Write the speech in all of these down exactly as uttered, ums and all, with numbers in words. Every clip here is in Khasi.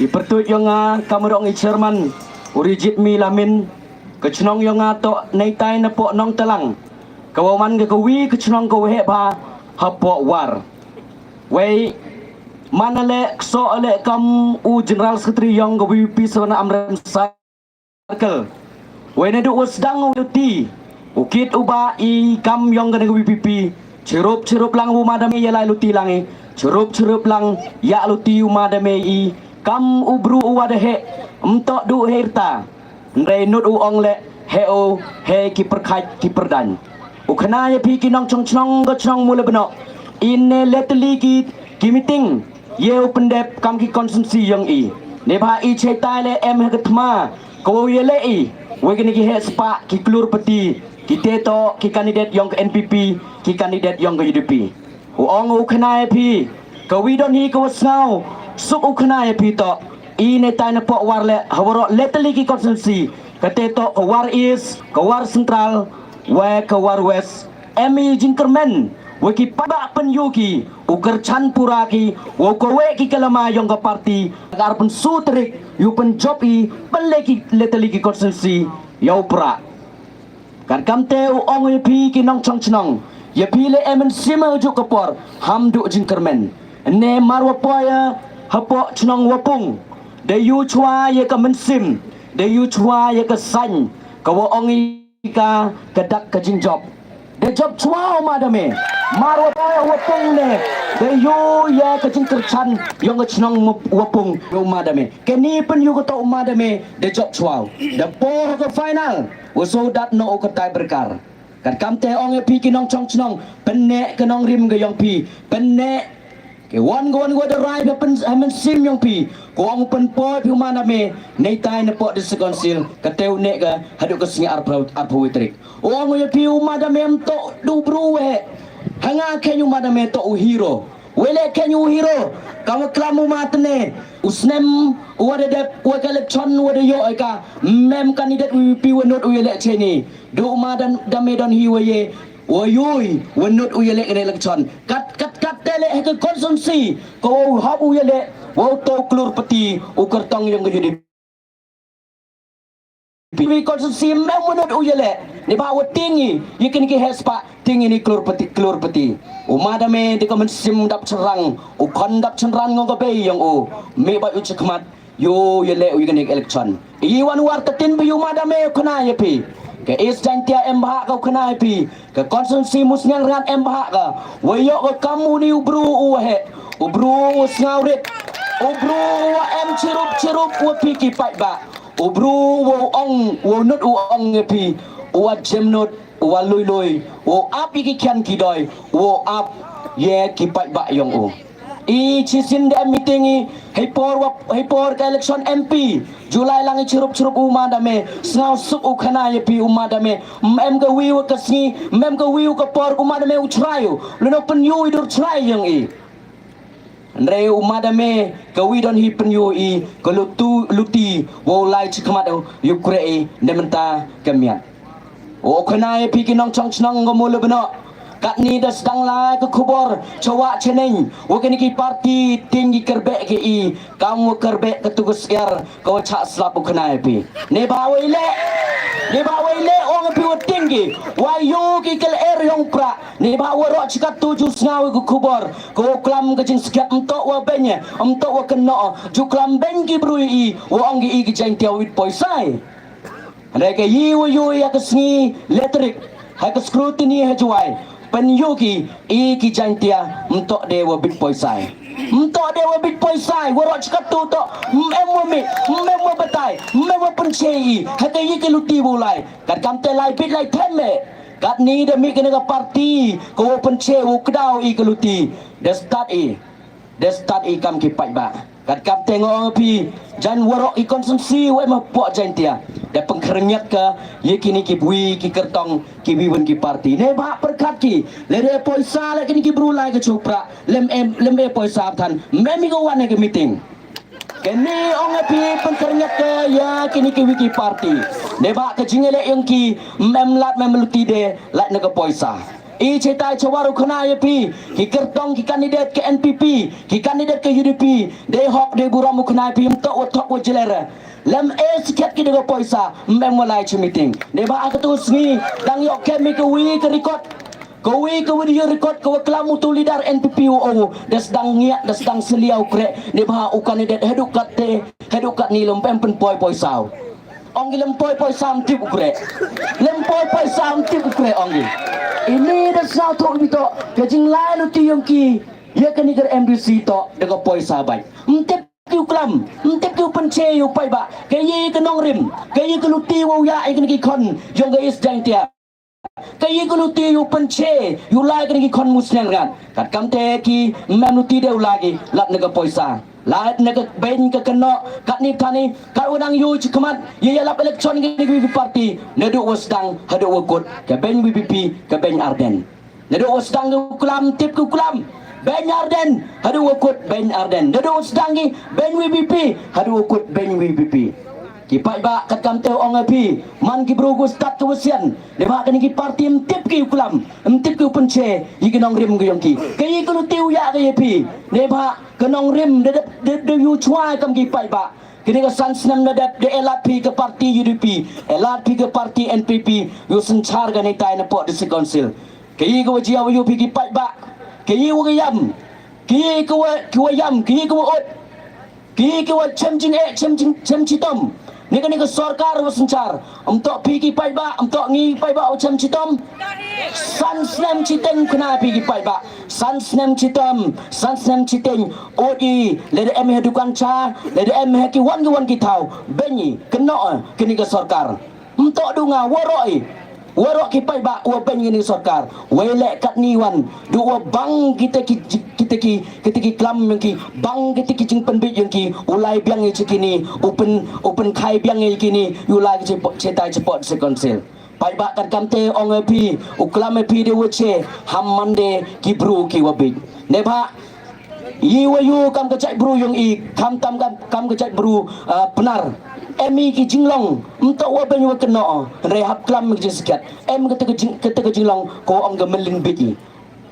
I pyrtuit yong nga kam rong i chairman u Rijit Mi Lamin, ka chnong yong nga to neitai na po Nongtalang, ka wa man ka kawi ka chnong ka wa heh bha ha po War. Wei man ale kso ale kam u general secretary yong ka V P P Sawana Amrem Circle. Wei na du u sdang u luti u kit u ba i kam yong ka V P P. Chirup chirup lang u madame ya lai luti lang i. Chirup chirup lang ya luti u madame i. Kam u bru u wada he mtok du he irta. Nrei nut u ong le he o he ki perkhaj ki perdan. U khana ya pi ki nong chong chnong ka chnong mula beno. Ine leteli ki ki meeting. Ye u pendep kam ki konsensi yong i. Neba i chetai le em he ka thma. Ko ye le i. Wei kini ki he spa ki klur peti. Ki teto ki kandidat yong ka N P P. Ki kandidat yong ka U D P. U ong u khana ya pi. Ka wi don hi ka wa sngaw. Suk u khana ya pi to. I ne tai na po War le ha waro leteli ki konsensi. Ka teto ka War East, ka War Central, wei ka War West. Em i jingkermen, wei ki paba pen yu ki, u kerchan pura ki, wei ka wei ki kalama yong ka parti, kar pen su terik, yu pen job i, pen le ki leteli ki konsensi, yow pra. Kan kam te u ong ya pi ki nong chong chnong, ya pi le em en sima u juk ka por, ham du jingkermen. Ne mar wa poya, ha po chnong Wapung, de yu chwa ya ka mensim, de yu chwa ya ka sain, ka wa ong i ka ka dak ka jingjop. De jop chwa u madame. Mar wa poya Wapung ne, de yu ya ka jingkerchan yong ka chnong Wapung u madame. Keni pen yu ka to u madame, de jop chwa. De po ka final. Wa so dat no u ka tai berkar. Kat kam te ong ya pi ki nong chong chnong, penne ka nong rim ka yong pi, penne ke wan ka wan ka da rai ha pen ha mensim yong pi, ko ong pen po pi u madame, nei tai na po di se konsil, ka te u ne ka hadu ka sngi arpau arpau witrik. Ong ya pi u madame em to du bru we, hanga ken u madame to u hero. Wele ken u hero, ka wa klam u matene, u snem, u wa da dep, u wa ka election, u wa da yo eka, mem kandidat u pi wa not u yele cheni. Du u madame don hi wa ye, wa yui, wa not u yele kene election. Kat, kat, kat tele he ke konsensi, ko wa u hap u yele, wa u to klur peti, u kertong yong ka U D P. Pi wi konsensi mem wa not u yele, ne ba wa tingi, ye kini ki hespa, tingi ni klur peti, klur peti. U madame de ka mensim dap cherang, u kon dap cherang ngong ka bei yong u, me ba u chekmat, yo yele u ye kini election. I wan War tatin bi u madame u khana ya pi. Ka East Jaintia em bha ka u khana ya pi. Ka konsensi Musniang Rngan em bha ka. Wa yo ka kam u ni u bru u wa he. U bru u sngaw rit. U bru u wa em chirup chirup wa pi ki paidbah. U bru u wa ong, u wa not u ong ya pi. U wa jem not, u wa lui lui. U wa ap ya ki kian ki doi. U wa ap ya ki paidbah yong u. I chisin de meeting i, hei por wa, hei por ka election M P. July lang i chirup chirup u madame, sngaw suk u khana ya pi u madame, mem ka wi wa ka sngi, mem ka wi wa ka por u madame u chrai u, leno pen yu i dur chrai yong i. Nrei u madame, ka wi don hi pen yu i, ka lutu, luti, wa u lai chikmat u, yu kre i, ne menta ka miat. O khana ya pi ki nong chong chnong ka mula beno. Katni da sdang lai ka khubor, chawa cheneng, wa kini ki parti ting ki kerbe ke i, kam wa kerbe ka tugas er, ka wa chak slap u khana ya pi. Ne ba wa ile, ne ba wa ile, ong pi wa ting ki, wa yo ki kel er yong pra, ne ba wa ro chikat tu ju sngaw ka khubor, ka wa klam ka jing skat mtok wa benye, mtok wa keno, ju klam ben ki brui i, wa ong ki i ki jeng tia wit poisai. Hynrei ka yi wa yu ya ka sngi letrik, ha ka scrutiny ha Jowai, pen yu ki, i ki Jaintia, mtok de wa bit poisai. Mtok de wa bit poisai, wa roch katu to, mem wa mi, mem wa batai, mem wa penche i, ha ka yi ki luti wa ulai. Kat kam te lai bit lai them me, kat ni da mi kena ka parti, ka wa penche wa kdaw i ka luti, da start i. Da start i kam ki paidbah. Kat kam te ngong pi, jan warok i konsensi wa ma pok Jaintia. Da pengkhrengit ka, ye kini ki bui, ki kertong, ki bui wen ki parti. Ne ba perkat ki, le de poisa le kini ki bru lai ka chupra, lem em, lem e poisa than, mem i ka wan e ka meeting. Kini ong pi pengkhrengit ka, ya kini ki wi ki parti. Ne ba ka jingele yong ki, mem lat mem luti de, lat ne ka poisa. I chetai chawar u khana ïa phi, ki kyrtong ki candidate ka N P P, ki candidate ka U D P, dei hok dei burom u khana ïa phi, ym toh wa thok wa jler. Lem e sikiat ki da ka poisa, ym em wa lai cha meeting. Dei ba ha katu sngi, dang ïoh kem i ka wi ka record. Ka wi ka video record ka wa klam utu leader N P P u ong u, da sdang ngiat, da sdang sliaw kre, dei ba u candidate haduh kat te, haduh kat ni lem pem pynpoi poisa u. Ong ki lem poi poisa ym tip u kre. Lem poi poisa ym tip u kre ong ki. Ini da sdang tu mi to, ka jinglai luti yong ki, ïa kani ka M D C to, da ka poisa bai. Ym tip ki u klam, ym tip ki u pynche ïa u paidbah, ka ïa ka nongrim, ka ïa ka luti wa u ïa ïa kani ki khon, yong ka East Jaintia. Ka ïa ka luti ïa u pynche, ïa u lai kani ki khon musneng ran. Kat kam te ki, mem luti de u lai ki, lat na ka poisa. Lat na ka beng ka kano, kat ni tani, kat wa nang ïa u chi khmat, ïa ïa lap election kani ki party, naduh wa sdang, haduh wa kut, ka beng V P P, ka beng Ardent. Naduh wa sdang ki u klam, tip ki u klam. Beng Ardent, haduh wa kut beng Ardent. Naduh wa sdang ki beng V P P, haduh wa kut beng V P P. Ki paidbah kat kam te ong ïa phi, man ki bru ku stad ki wa sian. Dei ba kani ki party ym tip ki u klam, ym tip ki u pynche, ïa ki nongrim ki yong ki. Ka ïa ka luti u ïa ka ïa phi. Dei ba ka nongrim, de de de de ïa u chwa kam ki paidbah. Kini ka san snem da dep de elat phi ka party U D P, elat phi ka party N P P, ïa u synchar kani tai na pok District Council. Ka ïa ka wa jia wa ïa phi ki paidbah. Ka ïa wa ka ïam. Ka ïa ka wa, ka wa ïam, ka ïa ka wa ut. Ka ïa ka wa chem jing eh, chem jing, chem chitom. Ni kani ka sorkar wa synchar. Ym toh phi ki paidbah, ym toh ngi paidbah wa chem chitom. San snem chiteng khana phi ki paidbah. San snem chitom, san snem chiteng. Ut i, lada em ha dukan cha, lada em ha ki wan ki wan ki thaw. Beng i, kynnoh, kani ka sorkar. Ym toh du nga, waroh i. Waroh ki paidbah, wa beng kani ka sorkar. Wei leh katni wan. Du wa bang kita ki, kita ki, kita ki klam yong ki. Bang kita ki jingpynbit yong ki. U lai biang i cha kini. U pyn, u pynkhai biang i kini. U lai ki chetai chapot District Council. Paidbah kat kam te ong ïa phi. U klam ïa phi de wa che. Ham man de ki bru ki wa bit. Dei ba Ïa wa ïa kam ka jait bru yong i, kam tam kam, kam ka jait bru, ah, Pnar. Em i ki jinglong, ym toh wa beng wa kynnoh, hynrei hap klam ki jingsikiat. Em kata ka jing, kata ka jinglong, ko ong ka mlin bit i.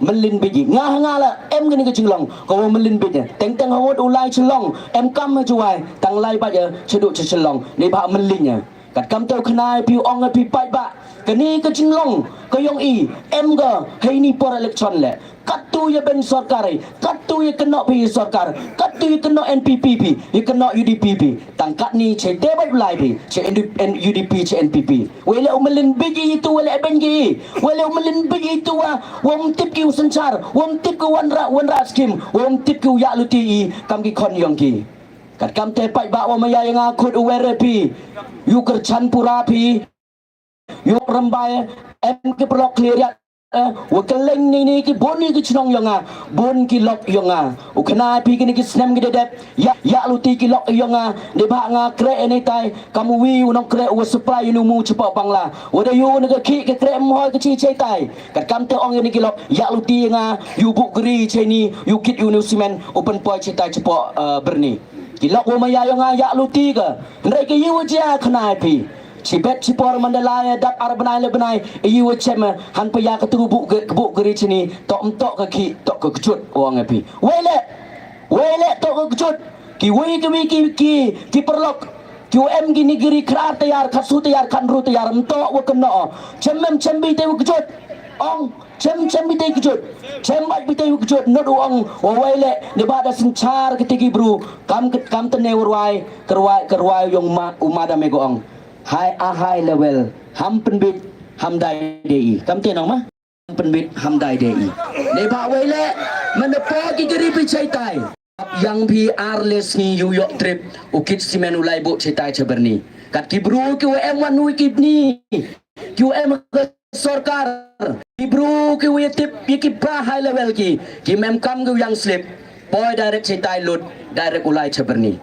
Mlin bit i. Nga ha nga la, em kani ka jinglong, ko wa mlin bit i. Teng teng ha wot u lai chlong, em kam ha Jowai, tang lai bait i, chaduh cha chlong. Ni ba mlin i. Kat kam te u khana ïa phi ong ïa phi paidbah. Kani ka jinglong ka yong i em ka ha ini por election le. Katu ïa beng sorkar i, katu ïa kynnoh phi ïa sorkar, katu ïa kynnoh N P P phi, ïa kynnoh U D P phi. Tang katni che te bait u lai phi, che N D P, N, U D P che N P P. Wei le u mlin bit i tu wei le beng ki. Wei le u mlin bit i tu wa, wa ym tip ki u synchar, wa ym tip ki wanrah, wanrah skim, wa ym tip ki u ïa luti i kam ki khon yong ki. Kat kam te paidbah wa maya ïa nga khut u wer ïa phi. Yu kyrchan pura phi. Yu rymbai em ki paralok khlieh ïa, eh, wa kylleng ni ni ki bun ni ki chnong yong nga. Bun ki lok yong nga. U khana phi kini ki snem ki da dep. Ïa, ïa luti ki lok yong nga. Dei ba nga kreh ïa ni tai. Kam u wi u nongkreh u wa supply ïa u mu chipok Bangla. Wa da yu na ka khih ka kreh mhoi ka chi chai tai. Kat kam te ong ïa ni ki lok. Ïa luti ïa nga. Yu buh gri chai ni. Yu kit ïa u ni u simen. U pynpoi chai tai chipok, eh, Byrni. Ki lok wa maya yong nga ïa luti ka. Hynrei ka ïa wa jia khana ïa phi. Chibet chipor Mandalay dap ar bnai le bnai. Ïa wa chem han pa ïa ka tu buh ka, buh ka ri chini. Toh ym toh ka ki, toh ka kjut wa nga phi. Wei le. Wei le toh ka kjut. Ki wei ki wei ki, ki, ki paralok. Ki wa em ki ni giri khrar tayar, khatsu tayar, khanru tayar. Ym toh wa kynnoh. Chem em chem bi te wa kjut. Ong. Chem, chem bitei kjut. Chem bait bitei kjut. Not u ong. Wa wai le. Ni ba da synchar kiti ki bru. Kam, kam tene wa rwai. Ka rwai, ka rwai yong ma, u madam e ko ong. Hai, a high level. Ham pynbit, ham dai dei. Kam te nong ma? Ham pynbit, ham dai dei. Ni ba wai le. Mane po ki gari phi chai tai. Yang phi ar le sngi yu yok trip. U kit simen u lai bu chai tai cha Byrni. Kat ki bru ki wa em wan wi kidney. Ki wa em ka sorkar, ki bru ki wa tip, ïa ki ba high level ki, ki mem kam ki wa yang slip, poi direct chai tai lut, direct u lai cha Byrni.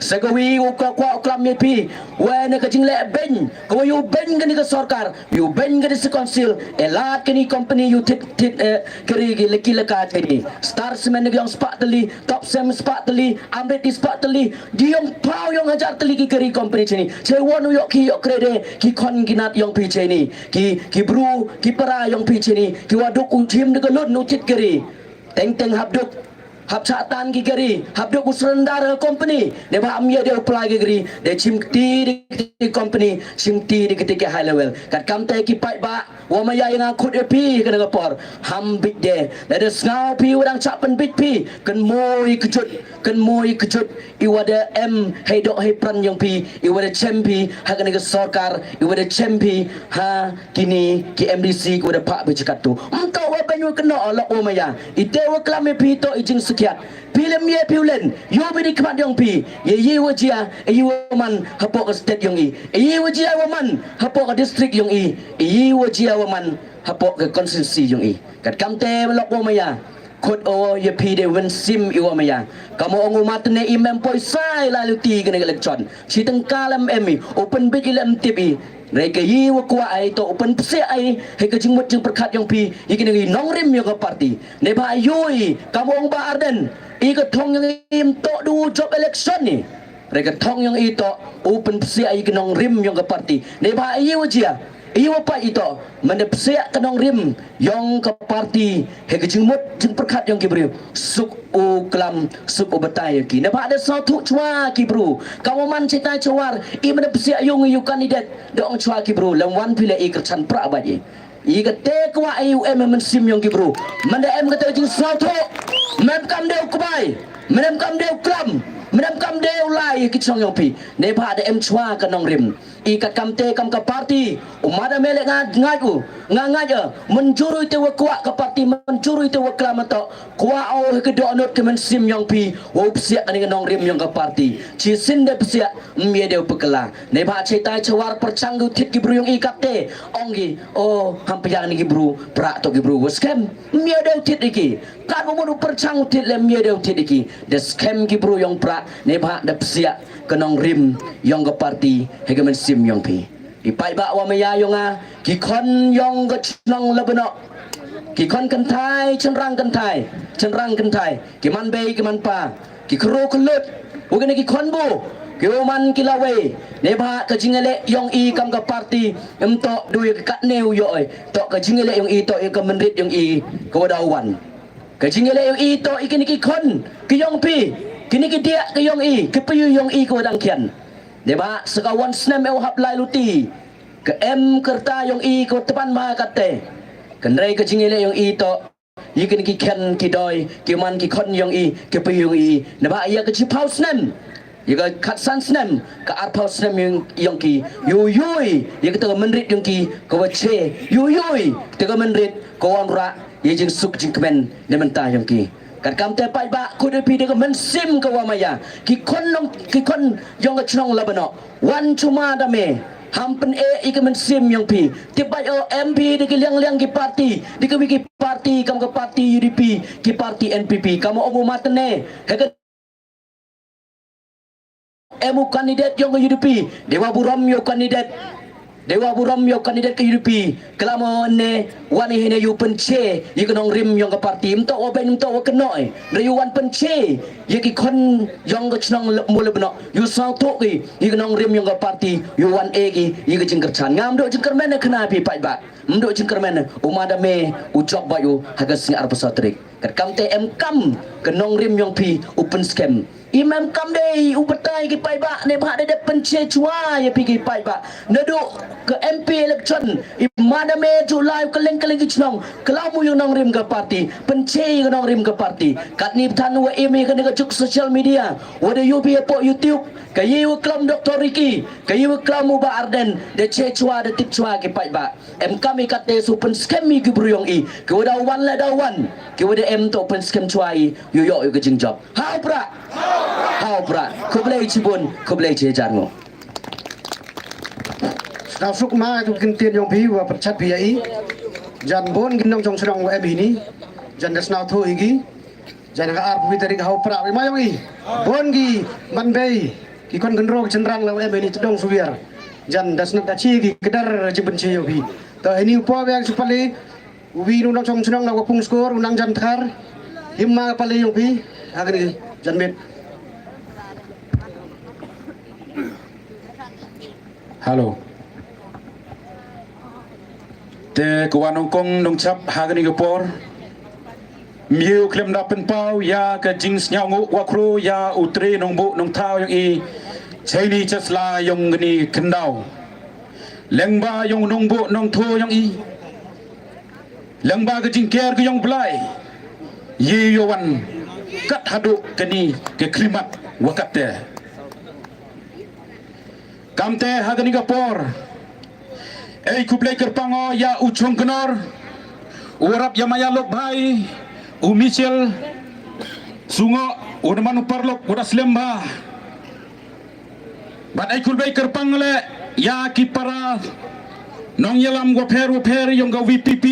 Sa kawi u kwah, kwah u klam ïa phi, wa na ka jingleh beiñ, ka wa ïa u beiñ kane ka sorkar, ïa u beiñ kane ka council, e lad kane company ïa u thied, thied, eh, kari ki laki laka chini. Star Cement ki ong spah tylli, Top Cement spah tylli, Amrit ki spah tylli, ki ong phaw ong hajar tylli ki kari company chini. Che wan u ïoh ki ïoh krede, ki khon ki nat ïong phi chini. Ki, ki bru, ki para ïong phi chini. Ki wa duk u jim de ka lun u thied kari. Teng teng hap duk. Hap chah tan ki kari, hap duk u surrender ha company. Dei ba am ïa dei u pla ki kari, dei chim kti dei ki company, chim kti dei ki high level. Kat kam te ki paidbah, wa ma ïa nga khut ïa phi kane ka por. Ham bit de. Lada sngaw phi wa dang chah pynbit phi, kan moi kjut, kan moi kjut. I wa da em hei dok hei pran ïong phi, i wa da chem phi ha kane ka sorkar, i wa da chem phi ha kini ki M D C ki wa da phah phi jakat tu. Mto wa beiñ wa kno lok wa ma ïa. Ite wa klam ïa phi to i jingsukhiat. Phi lem ïa phi u len, ïoh phi di khmat ïong phi. Ïa ïa wa jia, ïa wa man hapoh ka state ïong i. Ïa wa jia wa man hapoh ka district ïong i. Ïa wa jia wa man hapoh ka constituency ïong i. Kat kam te lok wa ma ïa. Khut o ïa phi de wen sim i wa ma ïa. Kam ong u ma tene i mem poi sai la luti kane ka election. Shi tengka lem em i, u pynbit i lem tip i. Re ka yi wa kwah ai to u pynpsiah ai, he ka jingmut jingpyrkhat ïong phi, i kine i nongrim ïong ka party. Ne ba yui, kam ong ba Ardent, i ka thong ïong i mto du job election ni. Re ka thong ïong i to, u pynpsiah i ka nongrim ïong ka party. Ne ba i wa jia, i wa pa i to, mane psiah ka nongrim ïong ka party, he ka jingmut jingpyrkhat ïong ki briew. Suk u klam, suk u batai ïong ki. Ne ba da sngewthuh chwa ki bru. Ka wa man chitai chawar, i mane psiah ïong i u candidate, da ong chwa ki bru. Lem wan phi le i kyrchan pra ba i. I ka te kwah i u em mynsiem ïong ki bru. Mane em ka te jingsngewthuh. Mem kam de u kbai. Mem kam de u klam. Mem kam de u lai ki chong ïong phi. Ne ba da em chwa ka nongrim. I kat kam te kam ka party, u ma da me le nga ngait u, nga ngait u, mynjur u te wa kwah ka party, mynjur u te wa klam to, kwah o he ka doh nut ka mynsiem ïong phi, wa u psiah kane ka nongrim ïong ka party. Chi sin de psiah, mye de u pekla. Ne ba chitai chawar pyrchang u thied ki bru ïong i kat te, ong ki, o, ham pia kane ki bru, pra to ki bru, wa skhem, mye de u thied i ki. Kat wa mut u pyrchang u thied le mye de u thied i ki. De skhem ki bru ïong pra, ne ba da psiah ka nongrim ïong ka party, he ka mynsiem ïong phi. I paidbah wa ma ïa ïong a, ki khon ïong ka chnong Labano. Ki khon kynthai, chynrang kynthai, chynrang kynthai. Ki man bei, ki man pa. Ki khro khlut. U kine ki khon bu. Ki u man ki lawei. Ne ba ka jingle ïong i kam ka party. Em to du ïa ka katne u ïoh. To ka jingle ïong i to ïa ka mynrit ïong i. Ka wa da wan. Ka jingle ïong i to i kine ki khon. Ki ïong phi. Kine ki dia ka ïong i. Ki pyu ïong i ka wa dang khian. Deba sa ka wan snem e u hap lai luti. Ka em kyrta ïong i ka tban ma kate. Kynrei ka jingle ïong i to. Ïa kine ki khen ki doi, ki man ki khon ïong i, ki phi ïong i. Naba ïa ka chiphaw snem. Ïa ka khatsan snem, ka arphaw snem ïong, ïong ki. Yu yui, ïa ka tega mynrit ïong ki, ka wa che. Yu yui, tega mynrit, ka wan ra, ïa jingsuk jingkmen, ne mynta ïong ki. Kat kam te paidbah, khut ïa phi da ka mynsiem ka wa maya. Ki khon nong, ki khon ïong ka chnong Labano. Wan chuma da me. Ham pyn e i ka mynsiem ïong phi. Tip bai o M P da ki liang liang ki party. Da ki wi ki party, kam ka party U D P, ki party N P P. Kam o ong u matne. He ka em u candidate ïong ka U D P. Dewa burom ïong candidate. Dewa burom ïong candidate ka U D P. Klam o ne wan i hine yu pynche ïa ka nongrim ïong ka party. Mto wa ben mto wa kynnoh. Re yu wan pynche ïa ki khon ïong ka chnong Mulabno. Yu saw tok ki ïa ka nongrim ïong ka party. Yu wan e ki ïa ka jingkyrchan. Ngam dok jingkyrmen khana phi paidbah. Mdok jingkyrmen u ma da me u jop bai u ha ka sngi arphew saw tarik. Kat kam te em kam ka nongrim ïong phi u pynskhem. Im em kam dei u batai ki paidbah ne ba da dep pynche chwa ïa phi ki paidbah. Nadok ka M P election i ma da me ju lai ka leng ka leng ki chnong. Klam u ïong nongrim ka party. Pynche ïong nongrim ka party. Katni bthan wa im ïa ka ne ka juk social media. Wa da yu phi hapoh YouTube. Ka ïa wa klam Doktor Ricky. Ka ïa wa klam u Bah Ardent. Da che chwa da tip chwa ki paidbah. Em kam i kat te su pynskhem i ki bru ïong i. Ki wa da wan le da wan. Ki wa da em to pynskhem chwa i. Yu ïoh ïa ka jingjop. Hau pra. Hau pra. Khublei chibun. Khublei chi jar ngo. Sna suk ma tu kin tien ïong phi wa pyrchat phi ïa i. Jan bon kin nong chong chnong wa em i ni. Jan da sna thu i ki. Jan ka arphew tarik hau pra ri ma ïong i. Bon ki man bei. Ki khon khynraw ki shynrang la wa em ha ini tdong shuwa. Jan da sngap da chi ki kdar jingpynche ïa u hi. To ha ini u por biang shu pale. U wi u nongchong chnong na wa pung skor u nang jan thar. Hima pale ïong phi. Ha kane jan miet. Hello. Te ko wa nongkong nongchap ha kane ka por. Myu khlem da pynpaw ïa ka jingsngew nguh wa khru ïa u tre nongbuh nongthaw ïong i. Chaini chasla ïong kane khyndaw. Lengba ïong nongbuh nongthaw ïong i. Lengba ka jingker ka ïong Blai. Ïe ïowan kat haduh kane ka khlimat wa kat te. Kamte ha kane ka por. Ei khublei kyrpang o ïa u chongknor. U rap ïa ma ïa lok bhai. U Michel. Sungo. U da man u parlok. U da slem bha. Bad ei khublei kyrpang le ïa ki para nongïalam wapher wapher ïong ka V P P.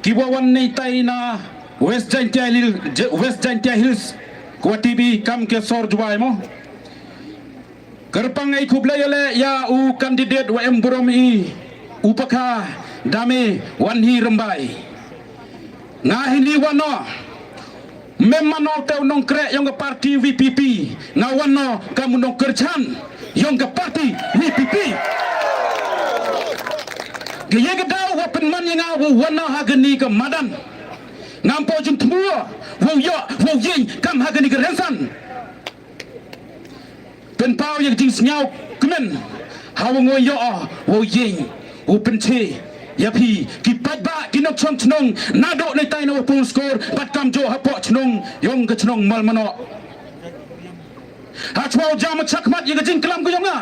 Ki wa wan nei tai na West Jaintia Hills, West Jaintia Hills. Kwa T B kam ke sor Jwai mo. Kyrpang ei khublei le ïa u candidate wa em burom i u pakha dame wan hi rembai. Nga hini wano mem mano te u nongkrek ïong ka party V P P nga wano kam u nongkyrchan ïong ka party V P P. Ke ye ke dau wa pynman ïa nga wa wano ha kani ka madan. Ngam po jingthmu wa ïoh wa ïeng kam ha kani ka rynsan. Pynpaw ïa ka jingsngew kmen ha wa ngoi ïoh wa ïeng u pynche ïa phi ki paidbah ki nongchong chnong naduh nei tai na wa pung skor bad kam joh hapoh chnong ïong ka chnong Malmano. Ha chwa u jam chakmat ïa ka jingklam ka ïong nga.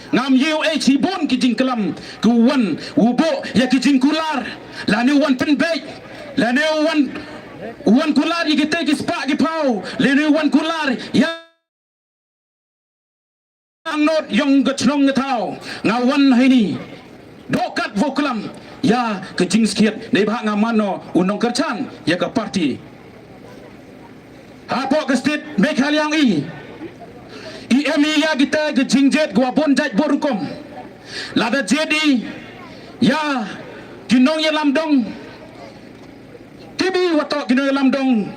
Ngam ïoh ei chi bun ki jingklam ki wan u bo ïa ki jingkular lane u wan pynbeit lane u wan u wan kular ïa ki te ki spah ki phaw lane u wan kular ïa Ang not ïong ka chnong ka thaw nga wan ha ini. Dohkat wow klam ïa ka jingskhiat dei ba nga mano u nongkyrchan ïa ka party. Hapoh ka state Meghalaya i i em i ïa kita ka jingjied ka wa bun jait bun rukom. Lada jied i ïa ki nongïalam dong Tibi wa toh ki nongïalam dong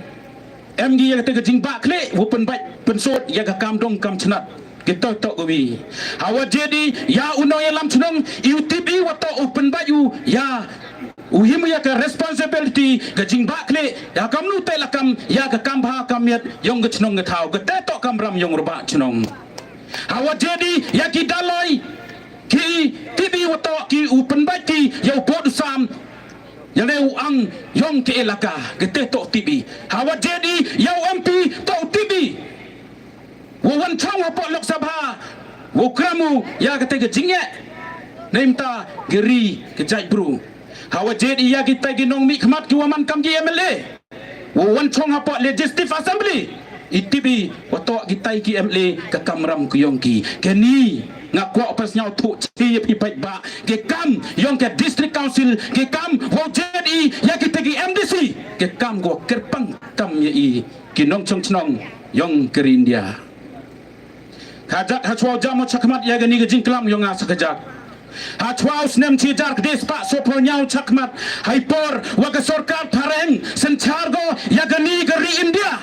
em ngi ïa kata ka jingbah khlieh wa pynbait pynsut ïa ka kam dong kam chnat. Kita toh ka wi. Hawa jedi ïa u nongïalam chnong i u tibi wa toh u pynbait u ïa u him ïa ka responsibility ka jingbah khlieh ïa kam nu te la kam ïa ka kam bha kam miat ïong ka chnong ka thaw kata toh kam ram ïong u bah chnong. Hawa jedi ïa ki daloi ki tibi wa toh ki u pynbait ki ïa u pot u sam Ïa leh u ang ïong ki elaka kite toh tibi. Hawa jedi ïa u M P toh tibi. Wa wan chong hapoh Lok Sabha wa kram u ïa kite ka jingeh. Neimta ka ri ka jaitbru. Hawa jedi ïa kite ki nongmihkhmat ki wa man kam ki M L A. Wa wan chong hapoh Legislative Assembly. I tibi wa toh kitai ki M L A ka kamram ku ïong ki. Keni nga kwah pas ñiaw thuh chi ïa phi paidbah. Ki kam ïong ka District Council ki kam wow jedi ïa kita ki M D C. Ki kam ko kyrpang kam ïa i ki nongchong chnong ïong ka ri India. Ka jaka ha chwa u jam u chakmat ïa kani ka jingklam ïong nga sa ka jaka. Ha chwa u snem chi jar kdis pa so pho ñiaw chakmat. Hai por wa ka sorkar thareng senchar go ïa kani ka ri India.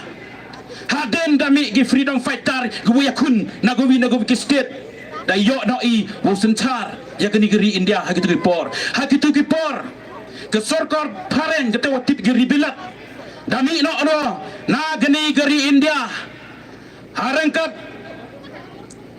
Hadien da mih ki freedom fighter ki wa ïakhun na gowi na gowi ki state. Da ïoh noh i wow synchar ïa kani ka ri India ha kitu ki por. Ha kitu ki por ka sorkar phareng kata wa tip ki ri bilat. Da mih noh noh na kani ka ri India. Ha ryngkat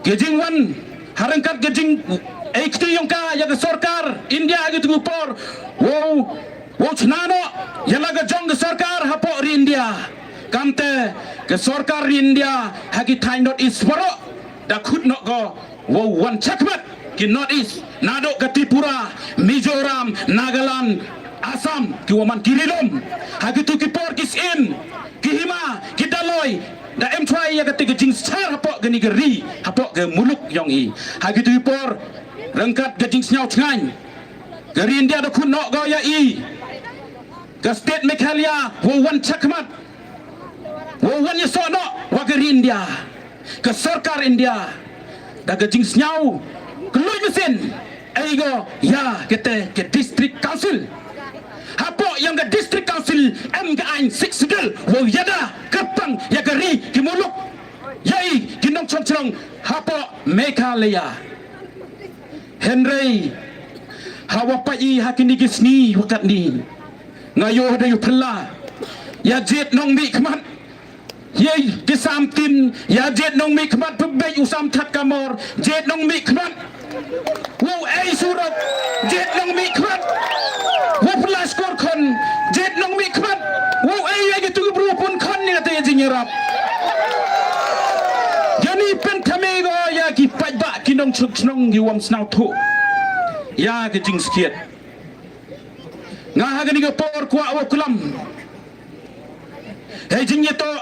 ka jingwan ha ryngkat ka jing eh kti yong ka ïa ka sorkar India ha kitu ki por. Wow wow chna noh ïa la ka jong ka sorkar hapoh ri India. Kamte ka sorkar ri India ha ki thaiñ North East baroh da khut noh ko wow wan chakmat ki North East naduh ka Tripura, Mizoram, Nagaland, Assam ki wa man ki ri lum. Ha kitu ki por ki sien ki hima ki daloi da em chwa ïa kata ka jingshar hapoh kani ka ri hapoh ka muluk yong i. Ha kitu ki por ryngkat ka jingsñiaw chngaiñ ka ri India da khun noh ko ïa i. Ka state Meghalaya wow wan chakmat wow wan ïasoh noh wa ka ri India. ka sorkar India da ka jingsngew ka luid mynsiem ei ko ïa kata ka District Council. Hapoh ïa ka District Council em ka aiñ Sixth Schedule wow ïada kyrpang ïa ka ri ki muluk ïa i ki nongshong shnong hapoh Meghalaya. Hynrei ha wa pait i ha kine ki sngi wa katni nga ïoh da ïoh phylla ïa jied nongmihkhmat. Ïa ki samtin ïa jied nongmihkhmat pynbeit u samthat kamor jied nongmihkhmat. Wow ei surok jied nongmihkhmat. Wow phylla skor khon jied nongmihkhmat. Wow ei ïa ki tu ki bru pun khon ïa te jingïarap. Ïa ni pynthame ko ïa ki paidbah ki nongshong shnong ki wam sngewthuh ïa ka jingskhiat. Nga ha kane ka por kwah wa klam hei jingïatoh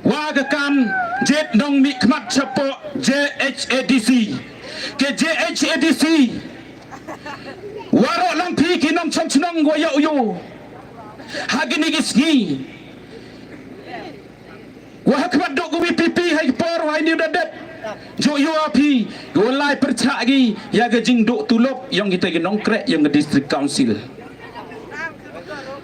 wa ka kam jied nongmihkhmat shapoh J H A D C. Ka J H A D C waroh lang phi ki nongshong shnong wa ïoh ïoh ha kine ki sngi. Wa ha khmat dok ka V P P ha i por wa ha i ni da det. Jok ïoh phi ko lai pyrchah ki ïa ka jingdok tulop ïong kita ki nongkreh ïong ka District Council.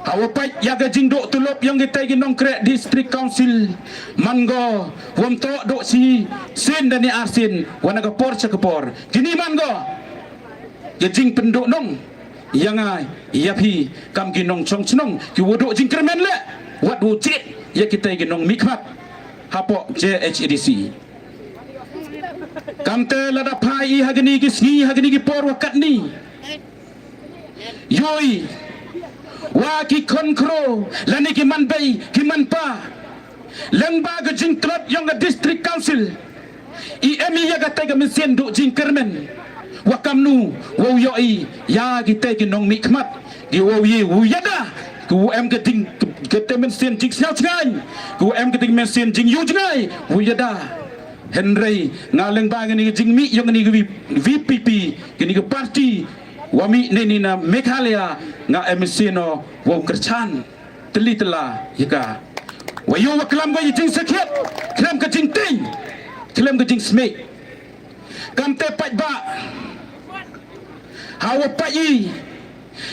Ha wa pait ïa ka jingdok tulop ïong kita ki nongkreh District Council man ko wam tok dok si sin da ni arsin wa na ka por cha ka por. Kini man ko ka jingpyndok nong ïa nga ïa phi kam ki nongshong shnong ki wa dok jingkyrmen leh wat u jied ïa kita ki nongmihkhmat hapoh J H A D C. Kamte lada phai i ha kine ki sngi ha kine ki por wa katni ïoh i wa ki khon khro lane ki man bei ki man pa lyngba ka jingtlot ïong ka District Council. I em i ïa kata ka mynsiem dok jingkyrmen wa kamnu wow ïoh i ïa kita ki nongmihkhmat ki wow ïa wow ïada ki wow em ka ding kata mynsiem jingsngew jngai ki wow em ka ding mynsiem jingïoh jngai wow ïada. Hynrei nga lyngba kane ka jingmih ïong kane ka V P P kane ka party wa mih ne ni na Meghalaya nga em mynsiem no wow kyrchan tylli tylla ïa ka wa ïoh wa klam ko ïa jingsakhiat khlem ka jingtieng khlem ka jingsmit. Kamte paidbah ha wa pait i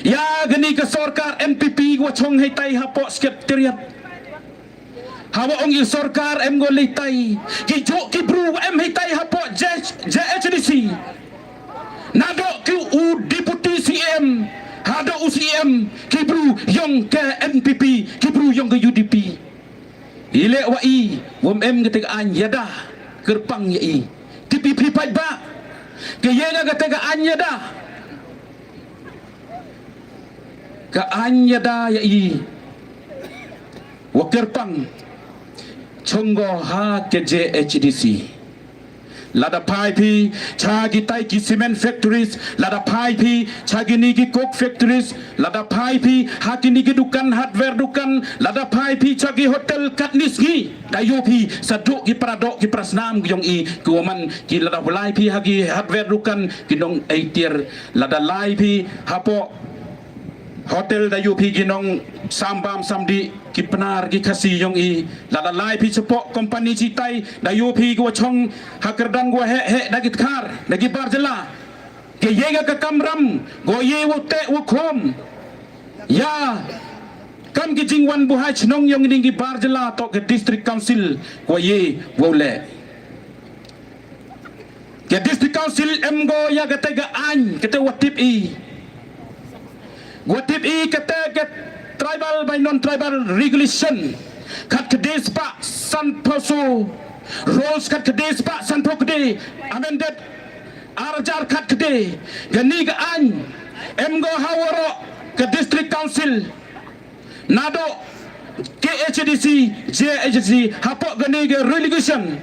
ïa kane ka sorkar N P P wa chong hei tai hapoh Secretariat. Ha wa ong i sorkar em ko lei tai ki jok ki bru wa em hei tai hapoh J H D C. Nadok ki u deputy C M hadok u C M ki bru ïong ka N P P ki bru ïong ka U D P. I leh wa i wam em kata ka aiñ ïada kyrpang ïa i. Tip i phi paidbah ka ïa nga kata ka aiñ ïada ka aiñ ïada ïa i. Wa kyrpang chong ko ha ka J H D C. Lada phai phi cha ki tai ki cement factories lada phai phi cha ki ni ki coke factories lada phai phi ha ki ni ki dukan hardware dukan lada phai phi cha ki hotel katni sngi da ïoh phi sa dok ki para dok ki para snam ki ïong i ki wa man ki lada lai phi ha ki hardware dukan ki nong ai tiar lada lai phi hapoh hotel da ïoh phi ki nong sambam samdi ki pnar ki khasi ïong i lada lai phi chapoh company chitai da ïoh phi ki wa chong ha kyrdan ki wa heh heh da ki tkhar da ki bar jylla. Ki ïeng ka kamram ki wa ïe wa teh wa khum ïa kam ki jingwan buhai chnong ïong i ding ki bar jylla toh ki district council ki wa ïe wa leh. Ka District Council em ko ïa kata ka aiñ kata wa tip i. Wa tip i kata ka tribal by non tribal regulation. Khat kdei spah sanphew so rules khat kdei spah sanphew kdei amended ar hajar khat kdei. Kani ka aiñ em ko ha waroh ka District Council. Naduh K H A D C, J H A D C, hapoh kane ka relegation,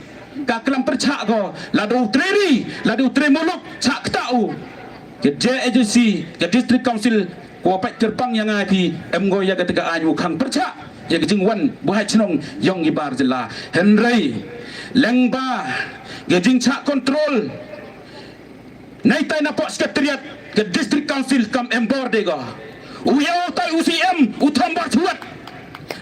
ka klam pyrchah ko, lada u trei ri, lada u trei muluk, chah kata u. Ka J H A D C, ka District Council, ko wa pait kyrpang ïa nga phi, em ko ïa kata ka aiñ u khang pyrchah, ïa ka jingwan, buhai chnong, ïong i bar jylla. Hynrei, lyngba, ka jingchah control, nai tai na pok sekretariat ka district council kam em bor de go. U ïa u tai u C M u tham bor chuat.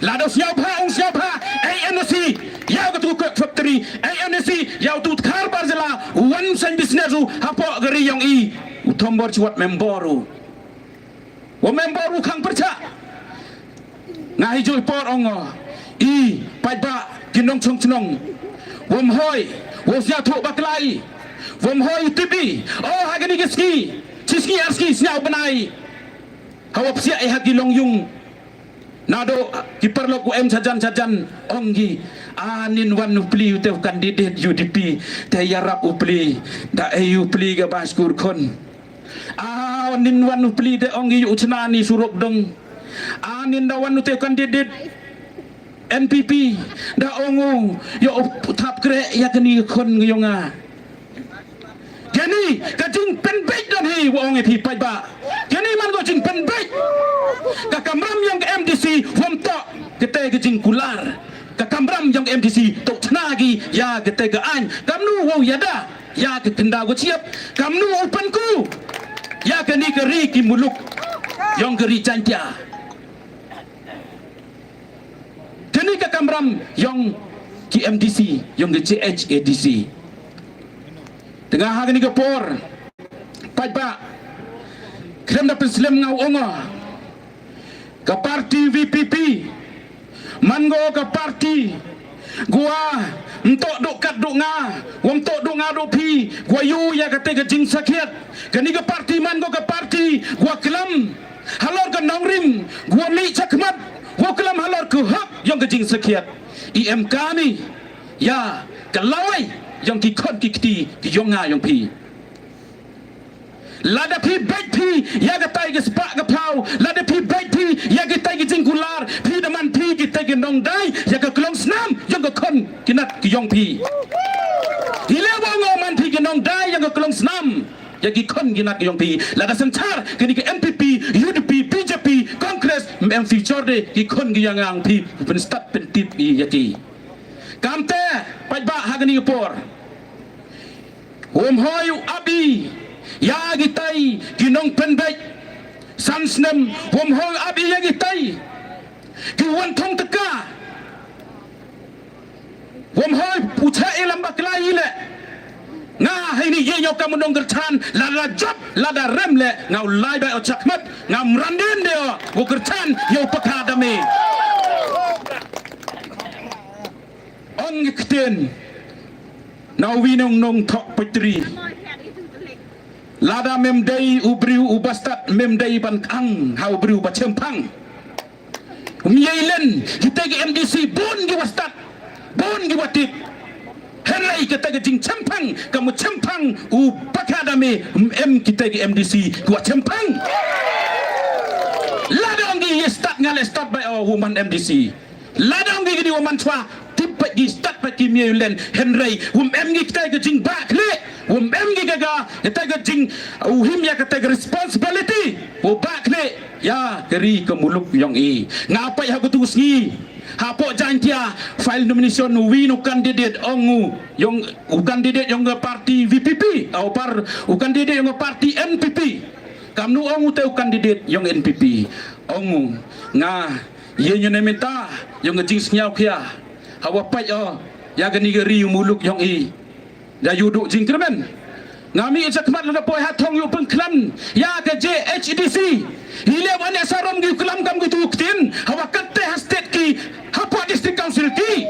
Lada u sngewbha, u sngewbha, A N O C ïa katu ka factory, A N O C ïa utu u dkhar bar jylla, u wan seng business u hapoh ka ri yong i. U thombor chi wat member u. Wa member u khang pyrchah. Nga hi joi por ong o. I, paidbah, ki nongchong chnong. Wom hoi, wa sngewthuh bakla i. Wom hoi u tip i. O, ha kani ka sngi. Chi sngi ar sngi sngewbha i. Hawa psiah i ha ki long yung. Naduh ki paralok u em shajan shajan ong ki, a nin wan u pli u te u candidate U D P, te ïarap u pli, da ei u pli ka ba skur khun. A nin wan u pli te ong ki u chna ni surok dong. A nin da wan u te u candidate N P P, da ong u ïa u thap kreh ïa kani khun yong nga. Kani ka jingpynbeit don hi wa ong ïa phi paidbah. Kani man ko jingpynbeit. Ka kamram yong ka M D C wom toh kata ka jingkular. Ka kamram yong ka M D C toh chna ki ïa kata ka aiñ. Kamnu wow ïada ïa ka kynda ko chiap. Kamnu wow pynku ïa kani ka ri ki muluk yong ka ri Jaintia. Kani ka kamram yong ki M D C, yong ki J H A D C. Tengah ha kani ka por, paidbah, khlem da pynslem nga ong o, ka party V P P, man ko ka party, gua, mtoh duk kat duk nga, wa mtoh duk nga duk phi, gua yu ïa kata ka jingsakhiat, kani ka party man ko ka party, gua klam, halor ka nongrim, gua mih chakhmat, gua klam halor ka hok yong ka jingsakhiat. I em kani, ïa, ka lawei yong ki khon ki kti, ki yong nga yong phi. Lada phi beit phi, ïa katai ka spah ka phaw, lada phi beit phi, ïa katai ka jingkular, phi da man phi, katai ka nongdai, ïa ka klong snam, yong ka khon, ki nat ki yong phi. Hi le wa ngo man phi ka nongdai, yong ka klong snam. Ïa ki khon ki nat yong phi. Lada synshar kani ka N P P, U D P, B J P, Congress, em future de ki khon ki ïa ngang phi. Pynstad pyntip ïa ki. Kamte, paidbah ha kani ka por. Wom hoi u ap i ïa kitai ki nongpynbeit. San snem, wom hoi u ap i ïa kitai ki wan thong teka. Wom hoi u chah i lam bakla i le. Nga haini ye ñiaw kam u nongkyrchan, lada jop, lada rem le, nga u lai bai o chakmat, nga mrandin de o, u kyrchan, ye u pakha dame. Ong i ktien, na u wi nong nong thok petri. Lada mem dei u briew u bastad, mem dei ban kang, ha u briew ba chempang. Um ïai len, kita ki M D C, bun ki wa stad, bun ki wa tip. Hynrei kita ki jingchempang, ka mu chempang, u pakha dame, um em kita ki M D C, ki wa chempang. Lada ong ki ïa stad nga le stad bai o woman M D C. Lada ong ki ki di woman chwa, tip pat ki stad pat ki mia len, hynrei, um em ki kita ki jingbak le, um em ki ka ga, kita ki jing, u him ïa kita ki responsibility, u bak le. Ïa ka ri ka muluk yong i. Nga peit ha katu sngi. Hapoh Jaintia file nomination u wi u candidate ong u yong u candidate yong ka party V P P. Au par u candidate yong ka party N P P. Kamnu ong u te u candidate yong N P P. Ong u nga ïa ñu ne mynta yong ka jingsngewkhia. Hawa peit o ïa kani ka ri u muluk yong i. Da yu duk jingkyrmen. Nga mih chakhmat lada poi ha thong yu pynkhlan ïa ka J H D C. Hi le wan ïa sarom ki klam kam ki tu ktien. Hawa katte ha state ki hapoh district council ki.